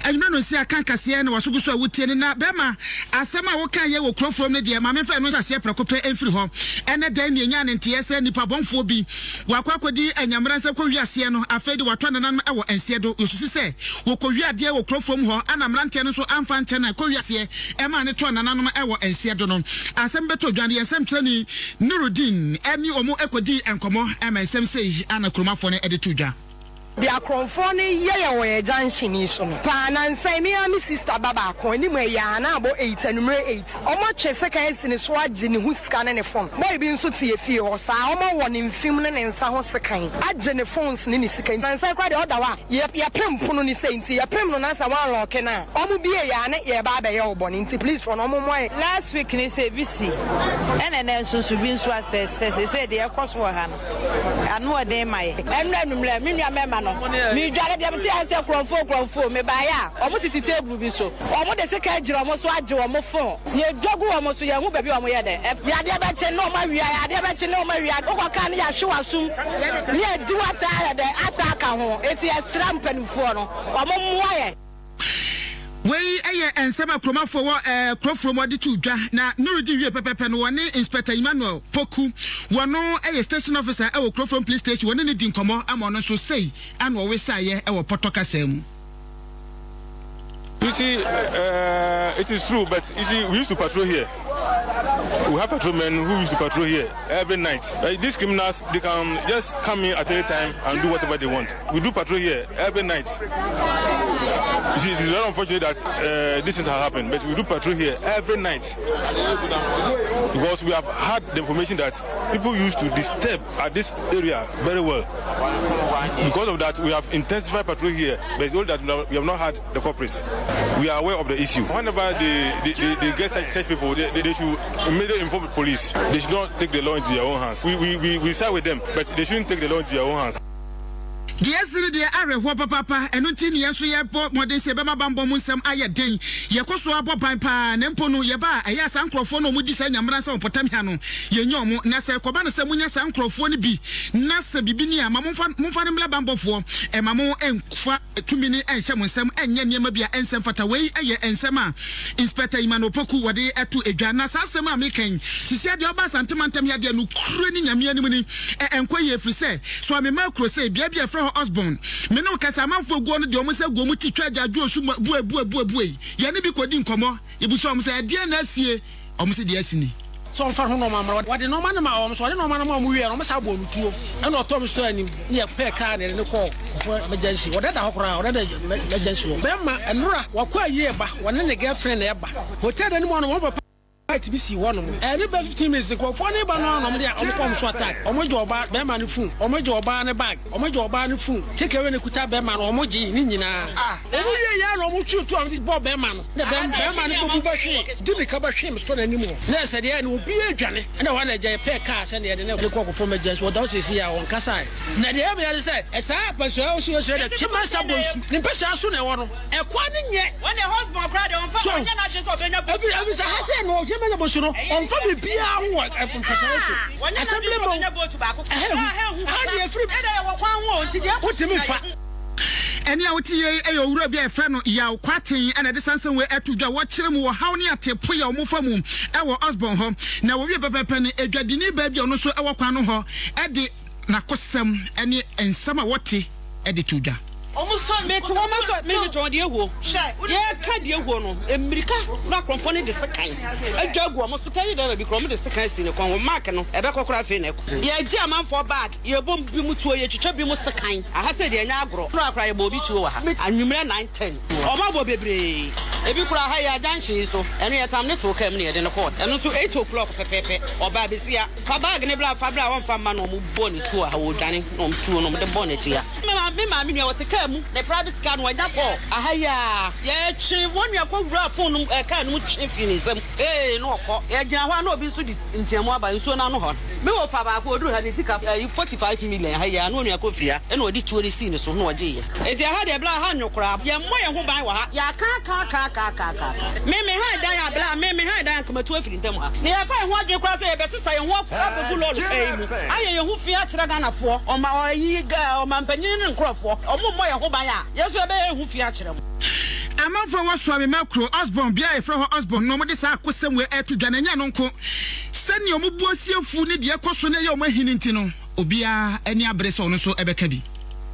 anwummerɛ no nsi aka nkaseɛ na waso gu so a wotie no na bɛrima asɛm a woka yɛ wɔ kuro furom no deɛ maame mfa ɛno nhyɛ aseɛ prɛko pɛ mfiri hɔ ɛnɛ dɛn ne ɛnyaa ne nteɛ sɛ nipa bɔnfoɔ bi wakɔ akɔdi anyamera nsɛm kɔ wiaseɛ no afei de watɔ nananom wɔ nseɛ do yɛsusi sɛ wɔkɔ wi adeɛ wɔ kuro furom hɔ ana mmeranteɛ no nso amfa nkyɛ na ɛkɔ wiaseɛ ɛmaa ne tɔɔ nananom wɔ nseɛ do no asɛm bɛtɔ dwa no yɛn nsɛmkyerɛni Nurudeen ne wɔn kɔdii nkɔmmɔ ma nsɛm sei na kuromafoɔ no de too dwa. Deɛ akorɔmfoɔ no yɛ yɛn wɔ yɛn junction yi so no paa nansa yi me ara me sister ba baako anim ɛyɛ a na abɔ eight anwummerɛ eight wɔn atwe sekan asi ne so agye ne ho sika ne ne phone boy bi nso te yɛ fie hɔ saa wɔn awɔ ne mfem ne ne nsa ho sekan agye ne phones ne ne sika nansa yi koraa deɛ ɔda hɔ a yɛ yɛpem pono no sei nti yɛpem no na sɛ wɔn anlɔke no a wɔn bie yɛ a ne yɛreba abɛyɛ wo bɔne nti please foɔ no wɔn mmoa yɛn. Last week ne sɛ ebi si ɛna ɛnɛ nso so bi nso asɛ sɛ sesei deɛ ɛkɔ so wɔ ha no ano ɔden ma yɛ. Ɛnora anummerɛ me nua mɛma no medware deɛ mete ayɛ sɛ korɔmfoo korɔmfoo mebaeɛ a wɔn tete table bi so wɔn de sekan agyina wɔn so agye wɔn phone yɛdwa gu wɔn so yɛnhu baabi a wɔn yɛ dɛ yɛ adeɛ bɛkye ne wɔn awia yɛ adeɛ bɛkye ne wɔn awia wokɔ kaa ne yɛahwe w'asom ne yɛdi w'asa ayɛ dɛ asa aka ho eti yɛsrɛ mpanimfoɔ no wɔn mmoa yɛ. Wei yɛ nsɛm a kuromafoɔ wɔ Kurofrom wɔde too dwa na Nurudeen wie pɛpɛpɛ no wɔne Inspector Emmanuel Poku, wɔno yɛ station officer wɔ Kurofrom Police Station, wɔne no di nkɔmmɔ ama ɔno nso sei na ɔwesaeɛ wɔ pɔtɔ kasa mu. You see, it is true, but you see, we used to patrol here. We have patrolmen who used to patrol here every night. But these criminals, they can just come in at any time and do whatever they want. We do patrol here every night. You see, it is very unfortunate that this has happened, but we do patrol here every night because we have had the information that people used to disturb at this area very well. Because of that, we have intensified patrol here, but it's only that we have not had the culprits. We are aware of the issue. Whenever they, they, they, they get such, such people, they, they, they should immediately inform the police. They should not take the law into their own hands. We, we, we, we side with them, but they shouldn't take the law into their own hands. Deɛ asi no deɛ awerɛhoɔ papaapa, ɛno nti ne yɛn nso yɛbɔ mmɔden sɛ yɛbɛma bammɔ mu nsɛm ayɛ den. Yɛkɔ so ara bɔ ban paa, na mpo no yɛba a, ɛyɛ a saa nkurɔfoɔ no a wɔdi saa nyamera nsɛm wɔ mpɔtam ha no, yɛnya wɔn. Na sɛ ɛkɔba no sɛ monya saa nkurɔfoɔ no bi na sɛ biribi ni a, ma momfa, momfa no mmrɛ bammɔfoɔ. Mma mo mfa tumi no nhyɛ mo nsam nyɛ nneɛma bi a ɛnsɛ mfata. Wei yɛ nsɛm a Inspector Emmanuel Opoku wɔde to dwa. Na saa asɛm a meka yi, sisi adeɛ ɔba Asante mantam yi adeɛ nokorɛ ne Nyame anim ni, ɛnkɔ yie ɛfiri sɛ, so a mema kuro sei, bea bi a yɛfrɛ hɔ Osborn, me ne wo kasa, amanfoɔ aguo no deɛ wɔn nsa gu wɔn ti twa agyaadwoɔ su bue bue bue bue. Yɛne bi kɔdi nkɔmmɔ, yɛbisa wɔn sɛ, ɛdeɛn na asie? Wɔn se deɛ asi ni. Sɛ ɔmfa ho nnoɔma mmra. Wɔde nnoɔma no maa wɔn. Sɛ ɔde nnoɔma no maa wɔn wieɛ no, wɔsan bɔɔ no tuo. Ɛna ɔtɔɔ me store anim ne yɛpɛɛ kaa na yɛde no kɔɔ Kufuor emergency. Ɔdada hɔ koraa, ɔdada emergency hɔ. Bɛrima, nnora, wakɔ ayie reba, ɔne ne girlfriend na ɛreba. Hotel no anim hɔ no, wɔn papa light bi si hɔ nom. Ɛne bɛ 15 minutes, nkurɔfoɔ no reba no ara na wɔde wɔn kɔ wɔn so attack. Wɔgye ɔbaa, bɛrima no phone, wɔgye ɔbaa no bag, wɔgye ɔbaa no phone, take away no kuta bɛrima no, wɔgye ne nyinaa. Wɔn wieɛ ara na wɔtwee tuo a wɔde bɔɔ bɛrima no. Na bɛrima no bɛbu bɛhwee, di mirika bɛhwee me store no anim hɔ. Na sɛ deɛ na obiara redwane, ɛna hɔ na agya yɛpɛɛ kaa sɛdeɛ yɛde no rekɔ akɔfam agya nso ɔda hɔ seesei a ɔnkasae. Na deɛ ɛyɛ me ya ne sɛ, saa mpasua a ɔsi hɔ sua deɛ, Kyema Sabonsu, ne mpasua so na ɛwɔ no, ɛkwan no nyɛ. So, ɛfiri sɛ ha sɛ no, Kyema Sabonsu no, ɔmfa biribiara ho wɔ mpasua so. Assembly mo, ɛha ehu, ɛha deɛ ɛfiri, wotumi mfa. Ɛnne a wote yei yɛ owura bi a yɛfrɛ no Yaw Kwarteng na ɛde saa nsɛm wei ato dwa. Wɔkyerɛ mu ɔhaw ne ateepoe a wɔfa mu wɔ Osborn hɔ. Na wɔwie pɛpɛɛpɛ no, adwadini baa bi a ɔno nso wɔ kwan no hɔ de n'akosɛm ne nsɛm a wɔte de too dwa. Mete hɔ ma sɛ me metɔn deɛ huo. Yɛka deɛ huo no, mmirika na akorɔmfoɔ no de sekan adwa agu wɔn so. Tɛyi dɛrɛ bi koraa wɔde sekan asi ne kɔn ho. Mark no, ɛbɛkɔ koraa afei na ɛkɔ. Yɛgye amanfoɔ bag, yɛbɔ bi mu tuo, yɛtwitwa bi mu sekan. Aha sei deɛ ɛnyɛ agorɔ. Nnora koraa yɛbɔ obi tuo wɔ ha. Anwummerɛ 9, 10. Wɔabɔ bebree. Ebi koraa ha yi ara junction yi so, ɛno yɛtam no too kaa mu na yɛde no kɔɔ. Ɛno nso 8 o'clock pɛpɛɛpɛ ɔbaa bɛsi ha. Fa bag no bra, fa bra, wɔmfa mma no, wɔbɔɔ ne tuo ha, wɔredwane na wɔn tuo no wɔde bɔɔ n'akyi ha. Me maame, me maame nua, ɔte kaa mu, ne private car no, wanya kɔɔ aha yi ara. Yɛtwe wɔn nua kɔwuraa phone no mu, ɛɛ kaa no mu twe firii ne nsam, ee, na ɔkɔ. Yɛgyina hɔ a na obi nso de nteamu aba nsuo no ano hɔ. Me wɔfa baako, ɔduru ha, ne sika, ɛyi, 45 million ha yi ara, na onua kɔfiri ha, ɛna ɔde tuo no sii ne so na ɔgyeeɛ. Enti ɛha deɛ bra ha nwo koraa. Yɛmmɔ yɛn ho ban wɔ ha. Yɛaka aka aka aka aka aka aka. Me me han dan a bra me me han dan anka matu afiri ntam ha. Na yɛmfa yɛn ho adwene koraa sɛ yɛbɛsesa yɛn ho abɛgu lɔɔre kwan yi mu ayɛ yɛn ho fi akyerɛ Ghanafoɔ, ɔma ɔyi ɔmanpanyin ne nkorɔfoɔ. Ɔmo mmɔ yɛn ho ban a, yɛn nso yɛbɛyɛ yɛn ho fi akyerɛ mo. Amanfoɔ a wɔwɔ Suame kuro Osborn, bea a yɛfrɛ hɔ Osborn no, wɔde saa akosɛm wei reto dwa, na ɛnyɛ ɛno nko, sɛnea wɔn bo asi afu ne deɛ ɛkɔ so na ɛyɛ wɔn ahi no nti no, obiara ani abere sɛ ɔno nso bɛka bi.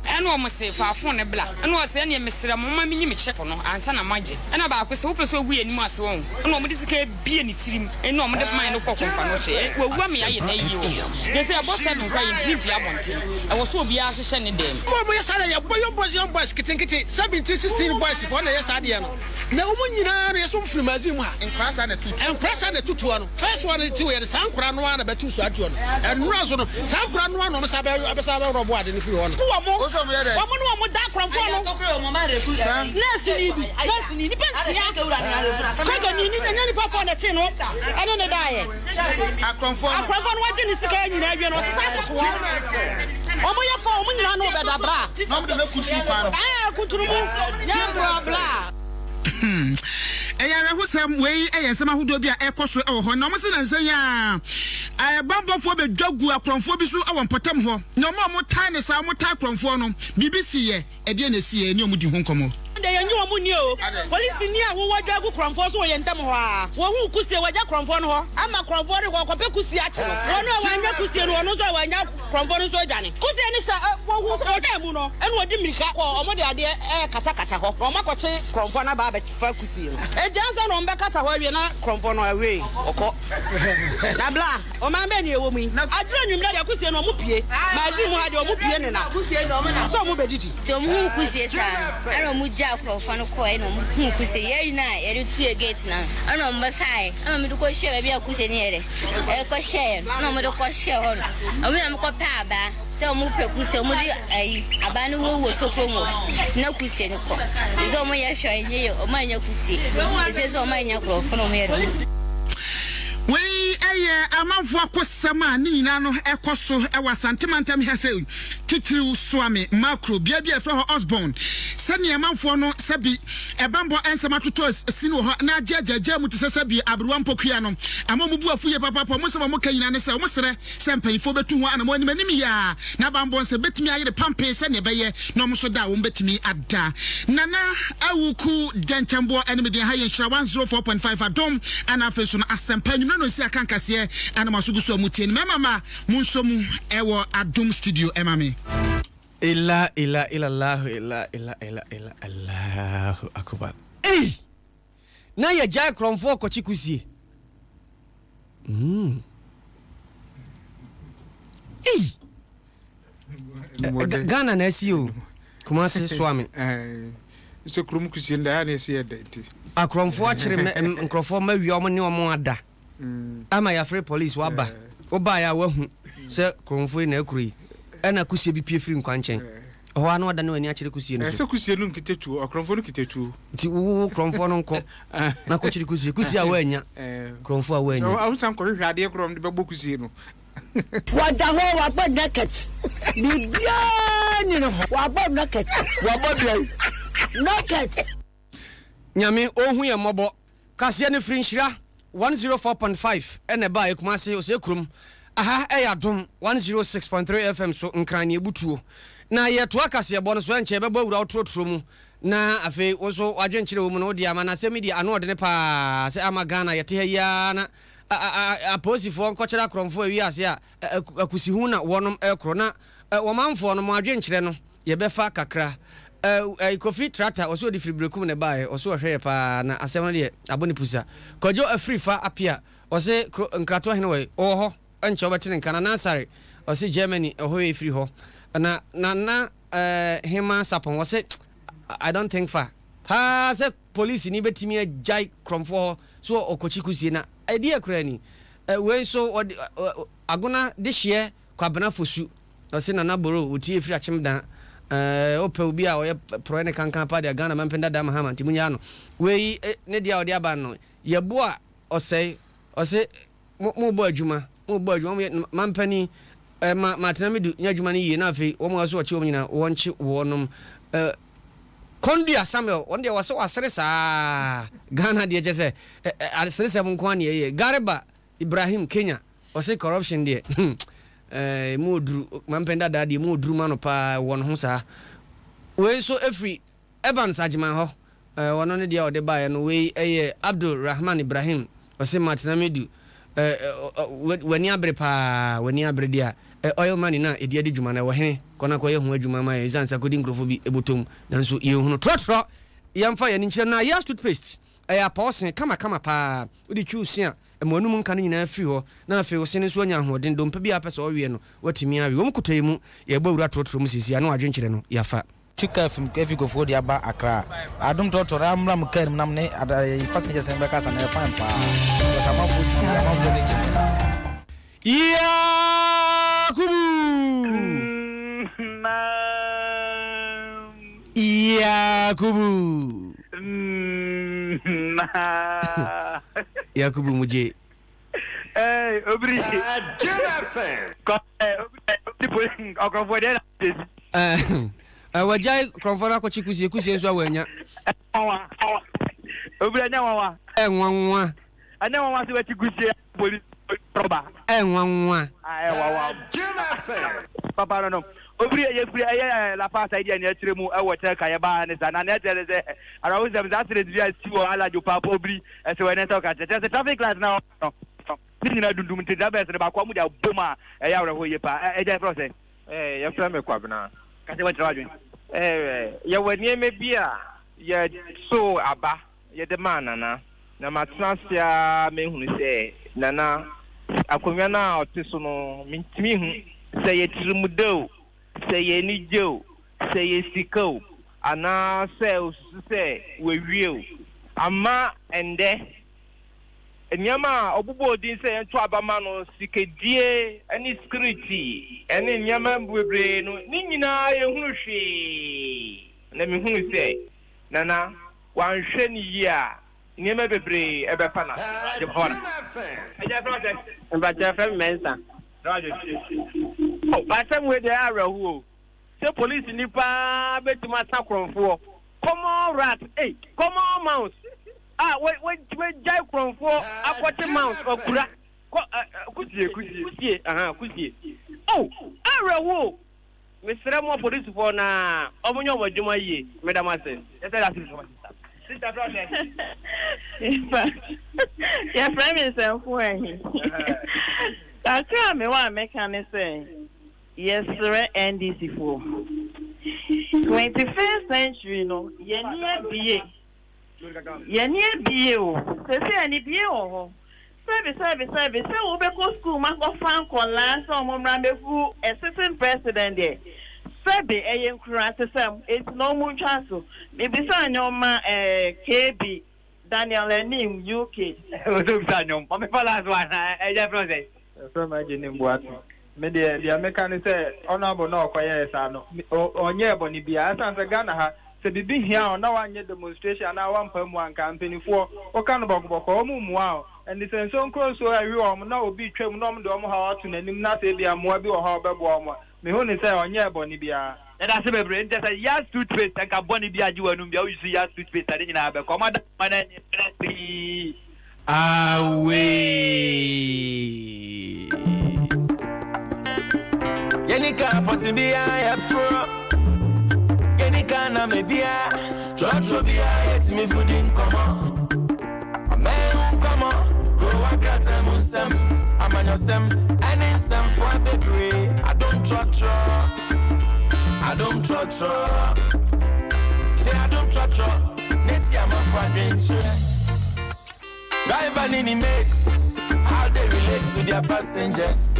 Ɛna wɔn se, Fa fon no bla. Ɛna ɔse, Ɛneɛ mesrɛ mo, momma menyi me chip no ansa na moagye. Ɛna baako se, Wopɛ sɛ ogu yɛn anim ase wahu? Ɛna wɔde sika bie ne tirim, ɛna wɔde mae no kɔɔ Kɔmfanoche. Wawu ama yɛayɛ n'ayie wɔ hɔ. Seesei ɛbɔ seven koraa a, yɛntumi mpue abɔnten. Ɛwɔ sɛ obiara hyehyɛ ne dan mu. Wɔn a wɔyɛ saa deɛ yɛ boy young boys young boys nketenkete 17 16 boys foɔ na ɛyɛ saa deɛ no na wɔn nyinaa no yɛsɛ wɔn firi magazine mu ha. Nkwadaa saa na ɛtu tuo. Nkwadaa saa na ɛtu tuo no first one ti yɛ no saa nkwadaa no ara na bɛtu saa tuo no ɛnora nso no saa nkwadaa no ara na wɔn san bɛ abɛsan bɛrɔbo ade no firi hɔ no. Wɔn wɔn ne wɔn da akorɔmfoɔ no. Nurse ni bi nurse ni nipa nsia sɛgɛ ni ni ɛnyɛ nipa fɔ na ɛkye no ɛne ne da yɛ. Akorɔmfoɔ no akorɔmfoɔ no wɔgye ne sika nyinaa wie no ɔsesa akoto hɔ. Wɔn yɛ fɔ wɔn nyinaa no bɛda bra. Na wɔn de no akuturu kwan no. Ɛɛ akuturu mu yɛ bra bra. Ɛyɛ awerɛhosɛm, wei yɛ nsɛm ahodoɔ bi a ɛrekɔ so wɔ hɔ. Na wɔn se nansa yi ara, bammɔfoɔ bɛdwa guu akorɔmfoɔ bi so wɔ mpɔtam hɔ. Na wɔn a wɔtaa ne saa, wɔtaa akorɔmfoɔ no, biribi siiɛ. Ɛdeɛn na ɛsiiɛ? Yɛne wɔn di ho nkɔmmɔ. Deɛ yɛnnye wɔn nni o. Polisini a wowɔ dwa gu korɔmfoɔ so wɔ yɛn ntam hɔ ara. Wɔhuu kusie, wɔagya korɔmfoɔ no hɔ ama korɔmfoɔ no rekɔ kɔpɛ kusie akye no. Wɔn a wɔannya kusie no, wɔn nso a wɔannya korɔmfoɔ no nso adwane. Kusie no hyɛ, wɔhuu sɛ ɔdaa mu no, ɛna wɔde mmirika kɔɔ, wɔde adeɛ rekatakata hɔ na wɔakɔkye korɔmfoɔ no aba abɛfa kusie no. Enti ansa na wɔbɛkata hɔ awie na korɔmfoɔ no awe, ɔkɔ. Na bla. Ɔman bɛn na yɛwɔ mu yi? Aduru anwummerɛ deɛ kusie no ɔmo pue. Magazine mu ha deɛ ɔmo pue nena sɛ ɔmo bɛdidi. Nti ɔmo huu kusie saa no, ɛna ɔmo gyaa nkorɔfoɔ no kɔɔɛ ɛna ɔmo huu kusie yɛ nyinaa yɛde tu yɛ gate no ano ɛna ɔmo bɛfaeɛ ɛna ɔmo de kɔ hyɛɛ baabi a kusie no yɛ dɛ ɛkɔ hyɛɛ no ɛna ɔmo de kɔ hyɛɛ hɔ no ɔmo na ɔmo kɔ pɛ abaa sɛ ɔmo pɛ kusie ɔmo de ayi abaa no wowɔ tokuro mu hɔ na kusie no kɔ te sɛ ɔmo yɛ hwɛ ɛnyɛ yɛ ɔmo anya kusie te sɛ sɛ ɔmo anya nkorɔfoɔ na ɔmo yɛ dɛ. Wei yɛ amanfoɔ akosɛm a ne nyinaa no ɛkɔ so wɔ Asante mantam ha sɛ titiriw Suame, Makro, bea bi a yɛfrɛ hɔ Osborn. Sɛnea amanfoɔ no sɛbi ɛbanbɔ nsɛm atotɔ sin wɔ hɔ na agye agyaagyaa mu te sɛ sɛbi aberewa mpokua no ama wɔn bo afu yie papaapa. Wɔn nsɛm a wɔka nyinaa ne sɛ wɔsrɛ sɛ mpanyinfoɔ bɛtu ho anamɔ anim anim yie ara na banbɔ nsɛm bɛtumi ayere pampee sɛnea ɛbɛyɛ na wɔn nso da a wɔn bɛtumi ada. Nana Awuku Dɛnkyɛmboɔ ɛne me deɛ ha yɛ Nhyira 104.5 Adom ɛna afei nso no Asɛmpa anwummerɛ no nsi aka nkaseɛ ɛna mo aso gu so a mo tie no mɛma ma mo nso mu ɛwɔ Adom studio ɛma me. Ila ila ila Allahu ila ila ila ila Allahu akubar ei! Na yɛ gyae korɔmfoɔ kɔkye kusie mm. Ei! Ghana na asi o. Kumasi Suame. Sɛ kurom kusie no da na ɛsi yɛ dɛ nti. Akorɔmfoɔ akyere nkurɔfoɔ ma wia wɔn ne wɔn ada ama yɛafrɛ police waba wobaeɛ a wahu sɛ korɔmfoɔ yi na akuro yi ɛna kusie bi pie firi nkwankyɛn ɛhɔ ara na wadane w'ani akyerɛ kusie no so. Ɛsɛ kusie no nkita tuo ɔkorɔmfoɔ no kita tuo. Nti wo korɔmfoɔ no nkɔ na kɔkyere kusie kusie a woannya korɔmfoɔ a woannya. Ɔmo san kɔhwehwɛ adeɛ korɔ ɔmo de bɛbɔ kusie no. Wɔda hɔ, wɔabɔ naked. Biribiara nni ne ho. Wɔabɔ naked. Wɔabɔ deɛn? Naked. Nyame ɔnhu yɛn mmɔbɔ. Kaseɛ no firi Nhyira 104.5 ɛna ɛbaeɛ Kumase Osei Kurom. Aha ɛyɛ Adom 106.3 FM so Nkran ne Abutuo. Na yɛtoa kaseɛbɔ no so, ɛnkyɛ yɛbɛbɔ awura wo torotoro mu na afei wo nso w'adwenkyerɛ wɔ mu no wode ama. Na asɛm yi deɛ ano ɔdene paa sɛ ama Ghana yɛte ha yi ara na apolisifoɔ nkɔkyerɛ akorɔmfoɔ awi ase a akusiho na wɔnom rekorɔ. Na wɔmanfoɔ no mo adwenkyerɛ no yɛbɛfa kakra. Kofi Trata ɔse ɔde firi Berekum na ɛbaeɛ, ɔse ɔhwɛ yɛ paa na asɛm no deɛ abɔ ne pusa. Kwadwo Afrifa Apia ɔse kuro Nkratoɔ hene wɔ he? Ɔwɔ hɔ. Ɛnkyɛ wobɛte ne nka. Nana Asare, ɔse Germany, ɛhɔ yɛ firi hɔ. Na Nana eh, Hema Sapon, ɔse I don't think fa paa sɛ polisi ni bɛtumi agyae korɔmfoɔ hɔ so ɔkɔkyi kusie na ɛdeɛ koraa ni. Eh, wei nso ɔde eh, Agona dehyeɛ Kwabena Fosu, ɔse Nana Boro, ɔtie firi Akyemdan. Eh, wopɛ obi a ɔyɛ porɔɛ ne kankan paa deɛ Ghana Mampin Dada Mahama, nti monyaa no. Wei eh, ne deɛ a ɔde aba no, Yɛboa ɔsɛe, ɔse Mo mo bɔ adwuma mo bɔ adwuma mo yɛ mampanin ɛ ma ma atena me du nyɛ adwuma no yie na afei wɔn a wɔsɛ wɔkye wɔn nyinaa wɔnkye wɔnom ɛ Kɔndua Samuel wɔn deɛ wɔsɛ wɔasere saa Ghana deɛ kyɛ sɛ ɛ ɛ aseresɛm nko ara na yɛyɛ Garba Ibrahim Kenya ɔse corruption deɛ hmm ɛ emu oduru mampanin dadaa deɛ emu oduru ma no paa wɔ ne ho saa wei nso efiri Evans Agyeman hɔ, eh, ɔno ne deɛ ɔde baeɛ no, wei yɛ Abdul Rahman Ibrahim, ɔse Martin Amidu, eh, eh, w'ani abere paa, w'ani abere deɛ a, eh, oil money no a yɛde adi dwuma no, ɛwɔ he? Kɔ na kɔyɛ ho adwuma ma yɛn, ɛsiane sɛ akɔdi nkurɔfoɔ bi bɔtɔm, nanso yɛnhunu. Trɔtrɔ! Yɛmfa yɛn ani nkyerɛ Nayas toothpaste, ɛyɛ apɔɔse kamakama paa, wode twi wo se a, ɛma w'anum nka no nyinaa firi hɔ, na afei wo se no nso anya ahoɔden, dompe bi a wopɛ sɛ ɔweɛ no, woatumi awe. Wɔn kotɔɛ mu, yɛrebɔ awura trɔtrɔ mu seesei a, na w'adwenkyerɛ no, yɛafa. Tu kaa fi efi Kofoɔ de aba Accra. Adom trɔtrɔ na mmra mo kaa no mu na mo ne ada yɛn passengers no bɛkasa no ɛyɛ fine paa because amanfoɔ tie amanfoɔ ani gye. Yakubu! Yakubu! Yakubu muje. Hey, obiri. Jim FM. Kɔ obiri ɔkɔfo deɛ na jesi. Ɛɛ wagyae korɔmfoɔ no akɔkye kusie kusie nso a wanya. Nwanwa obiri ɛnyɛ nwanwa. Ɛnwanwa. Ɛnyɛ nwanwa sɛ wakyi kusie polisi rɔba. Ɛnwanwa. Ɛnwanwa. Papa no no obiri ɛyɛ firi ɛyɛ La Paz ɛdeɛ ne akyire mu ɛwɔ kyɛ ka yɛ baa ne sa na ne akyerɛ ne sɛ arawosɛm saa accident bi a si wɔ alajo paapa obiri ɛsɛ wɔ ɛnɛ sɛ ɔka kyerɛ kyerɛ sɛ traffic light na ɔno ne nyinaa dundum nti drivers no baako a wɔde abom a ɛyɛ awerɛhoɔ yie paa. Ɛ ɛgya yɛfrɛ wo sɛn? Eh, yɛfrɛ me Kwabena. Ka sɛ woakyerɛ w'adwene. Eh, yɛwɔ nneɛma bi a yɛsoo aba yɛde maa Nana, na matena ase ara mehunu sɛ Nana, akonnwa no a ɔte so no, mentumi nhu sɛ ɛyɛ tirimdɛ o, sɛ ɛyɛ anigye o, sɛ ɛyɛ sika o, anaa sɛ osusu sɛ wawie o. Ama ɛnnɛ, Nneɛma a ɔbobɔɔ din sɛ yɛnto aba mma no, sikadie ne sikiriti ne nneɛma bebree no, ne nyinaa yɛnhunu hwee. Na mehunu sɛ Nana wanhwɛ no yie a, nneɛma bebree bɛfa n'ase. Mpakyɛ yɛfrɛ me Mensah. Oh, asɛm wei deɛ ɛyɛ awerɛhoɔ o. Sɛ polisini paa bɛtumi asa korɔmfoɔ. Common rat, ei, common mouse. A wɔ wɔatumi agyae korɔmfoɔ akɔkye mouse akura kɔ ɛ ɛ kusie kusie kusie ahan kusie oh awerɛhoɔ o mesrɛ mo apolisifoɔ na wɔn nyɛ wɔn adwuma yie meda mo ase. Yɛfrɛ me Nsɛmfo Ahi. Kakra a mewɔ a mɛka ne sɛ yɛsrɛ NDC foɔ. 21st century no yɛn ani abue. Yɛn ani abue o. Seesei anibue wɔ hɔ. Sɛbe, sɛbe, sɛbe, sɛ wobɛkɔ sukuu mu akɔfa nkwadaa sɛ wɔmmra mmɛbu a sitting president deɛ, sɛbe, ɛyɛ nkurasesɛm, enti na wɔntwa so. Mebisaa nnwom ma eh, KB, Daniel Anim, UK. Ɔsɛ obisa nnwom. Ma mefa last one, ɛgya frɛ wo sɛn? Yɛfrɛ me Agyenim Boateng. Me deɛ, deɛ meka ne sɛ Honourable no a ɔkɔyɛɛ saa no, ɔnyɛɛ bɔne biara. Ɛsiane sɛ Ghana ha, sɛ biribi hia wo na woanyɛ demonstration anaa woampae mu a, anka mpanimfoɔ, woka no bɔkɔbɔkɔ a, wɔmmua wo. Ɛnde sɛ nsuo nkoro nsuo ɛwe wɔn na obi retwam na wɔde wɔn haw ato n'anim na sɛ ebia mmoa bi wɔ hɔ a ɔbɛboa wɔn a, mehu no sɛ ɔnyɛɛ bɔne biara. Yɛda ase bebree. Nkyɛ sɛ Yas toothpaste nka bɔne bi agye w'anum deɛ wo use Yas toothpaste a ne nyinaa bɛkɔ. Ɔmo ada ma no ani pii. Away. Yɛni kaa pɔte biara yɛforo. Yɛni kaa na me biara. Trɔtrɔ biara yɛtumi fo di nkɔmmɔ. Ɔman ho nkɔmmɔ, kurowa krataa mu nsɛm, amanyɔsɛm, ɛne nsɛmfua bebree. Adom trɔtrɔ, adom trɔtrɔ. Tie adom trɔtrɔ ne tie amanfo adwenkyerɛ. Driver ne ne mate, how they relate to their passengers.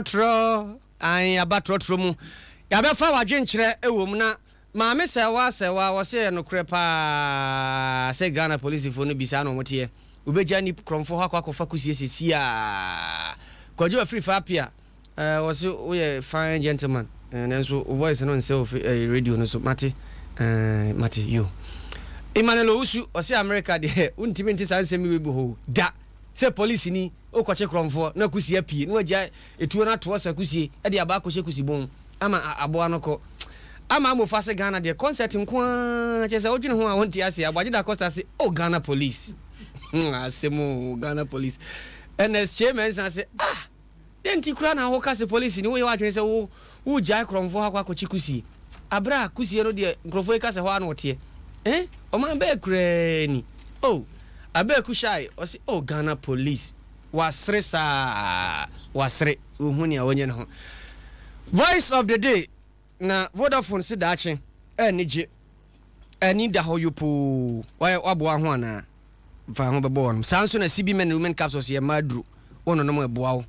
Trɔ, ae, yɛaba trɔtrɔ mu. Yɛabɛfa w'adwenkyerɛ wɔ mu na Maame Sɛwa Sɛwa wɔse ɛyɛ nokorɛ paa sɛ Ghana polisifoɔ no bi saa na wɔn teɛ. Wobɛgya nip korɔmfoɔ hɔ akɔ akɔfa kusie sesiaa. Kwadwo Afrifa Appiah Eh wɔse woyɛ fine gentleman eh nanso wo voice no nsɛ wɔ eh radio no so mate eh mate yo. Emmanuel Owusu ɔse America deɛ wontumi nte saa nsɛm wei bi hɔ o da sɛ police ni wokɔkye korɔmfoɔ na kusie apue na wagya etuo no atoɔ sa kusie de aba akɔhyɛ kusi bon ama aboa no kɔ ama amofa se Ghana deɛ concert nko ara kyerɛ sɛ wodwene ho a wonte aseɛ Aboagye da Costa se oh Ghana police asɛm o Ghana police Ernest Kyei Mensah se ah Dɛn nti koraa na woka sɛ polisini woyɛ w'adwene sɛ wo woregyae korɔmfoɔ hɔ akɔ akɔkye kusie aberɛ a kusie no deɛ nkurɔfoɔ yi ka sɛ hɔ ara na ɔteɛ eh ɔman bɛɛ koraa ni oh Abeku Shai ɔse oh Ghana police wasere saa wasere wohu nea wanyɛ ne ho Voice of the day na Vodafone se daakye anigye ani da hɔ yopoo waboa ho anaa? Fa ho bɛbɔ wɔnom. Saa nso na CB Men and Women Capsules yɛ mmaa aduro. Wononom a ɛboa wo.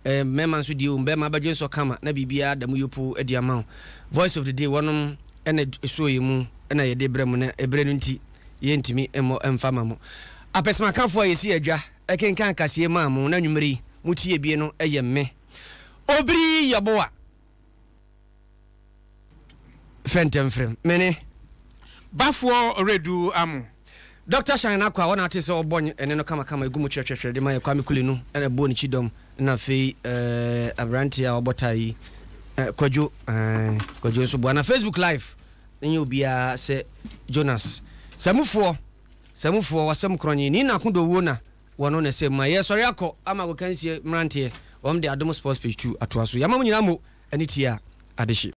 Eh, mmarima nso deɛ o, mmarima bɛdwe nsɔ kama na biribiara da mu yopoo de ama wo. Voice of the day, wɔnom na ɛsoo yɛn mu na yɛde brɛ mo na ɛberɛ no nti yɛntumi mmɔ mfa ma mo. Apɛsɛmakafoɔ a yɛsi adwa kenkan kaseɛ maa mo na anwummerɛ yi motie bie no yɛ me, Obiri Yeboah. Fɛntɛmfrɛm, mene. Bafoɔ Ɔrɛdu Amo. Dɔkta Shine Akwa a wɔn ate sɛ ɔbɔ ɛne no kamakama egu mu kyerɛkyerɛkyerɛ de ma yɛ Kwame Kulenu ɛna ɛbɔɔ ne kyidɔm ɛna afei ɛɛ aberanteɛ a ɔbɔ taa yi ɛɛ Kwadwo ɛɛ Kwadwo nso boa na Facebook live nyɛ obiara sɛ Jonas Samufoɔ Samufoɔ wasɛm korɔnye Nina Akodo na wɔno na ɛsɛ mu a yɛsɔre akɔ ama agokansie mmeranteɛ wɔn de Adom Sports Page 2 atoa so yɛama mo nyinaa mo ani tie a adehye.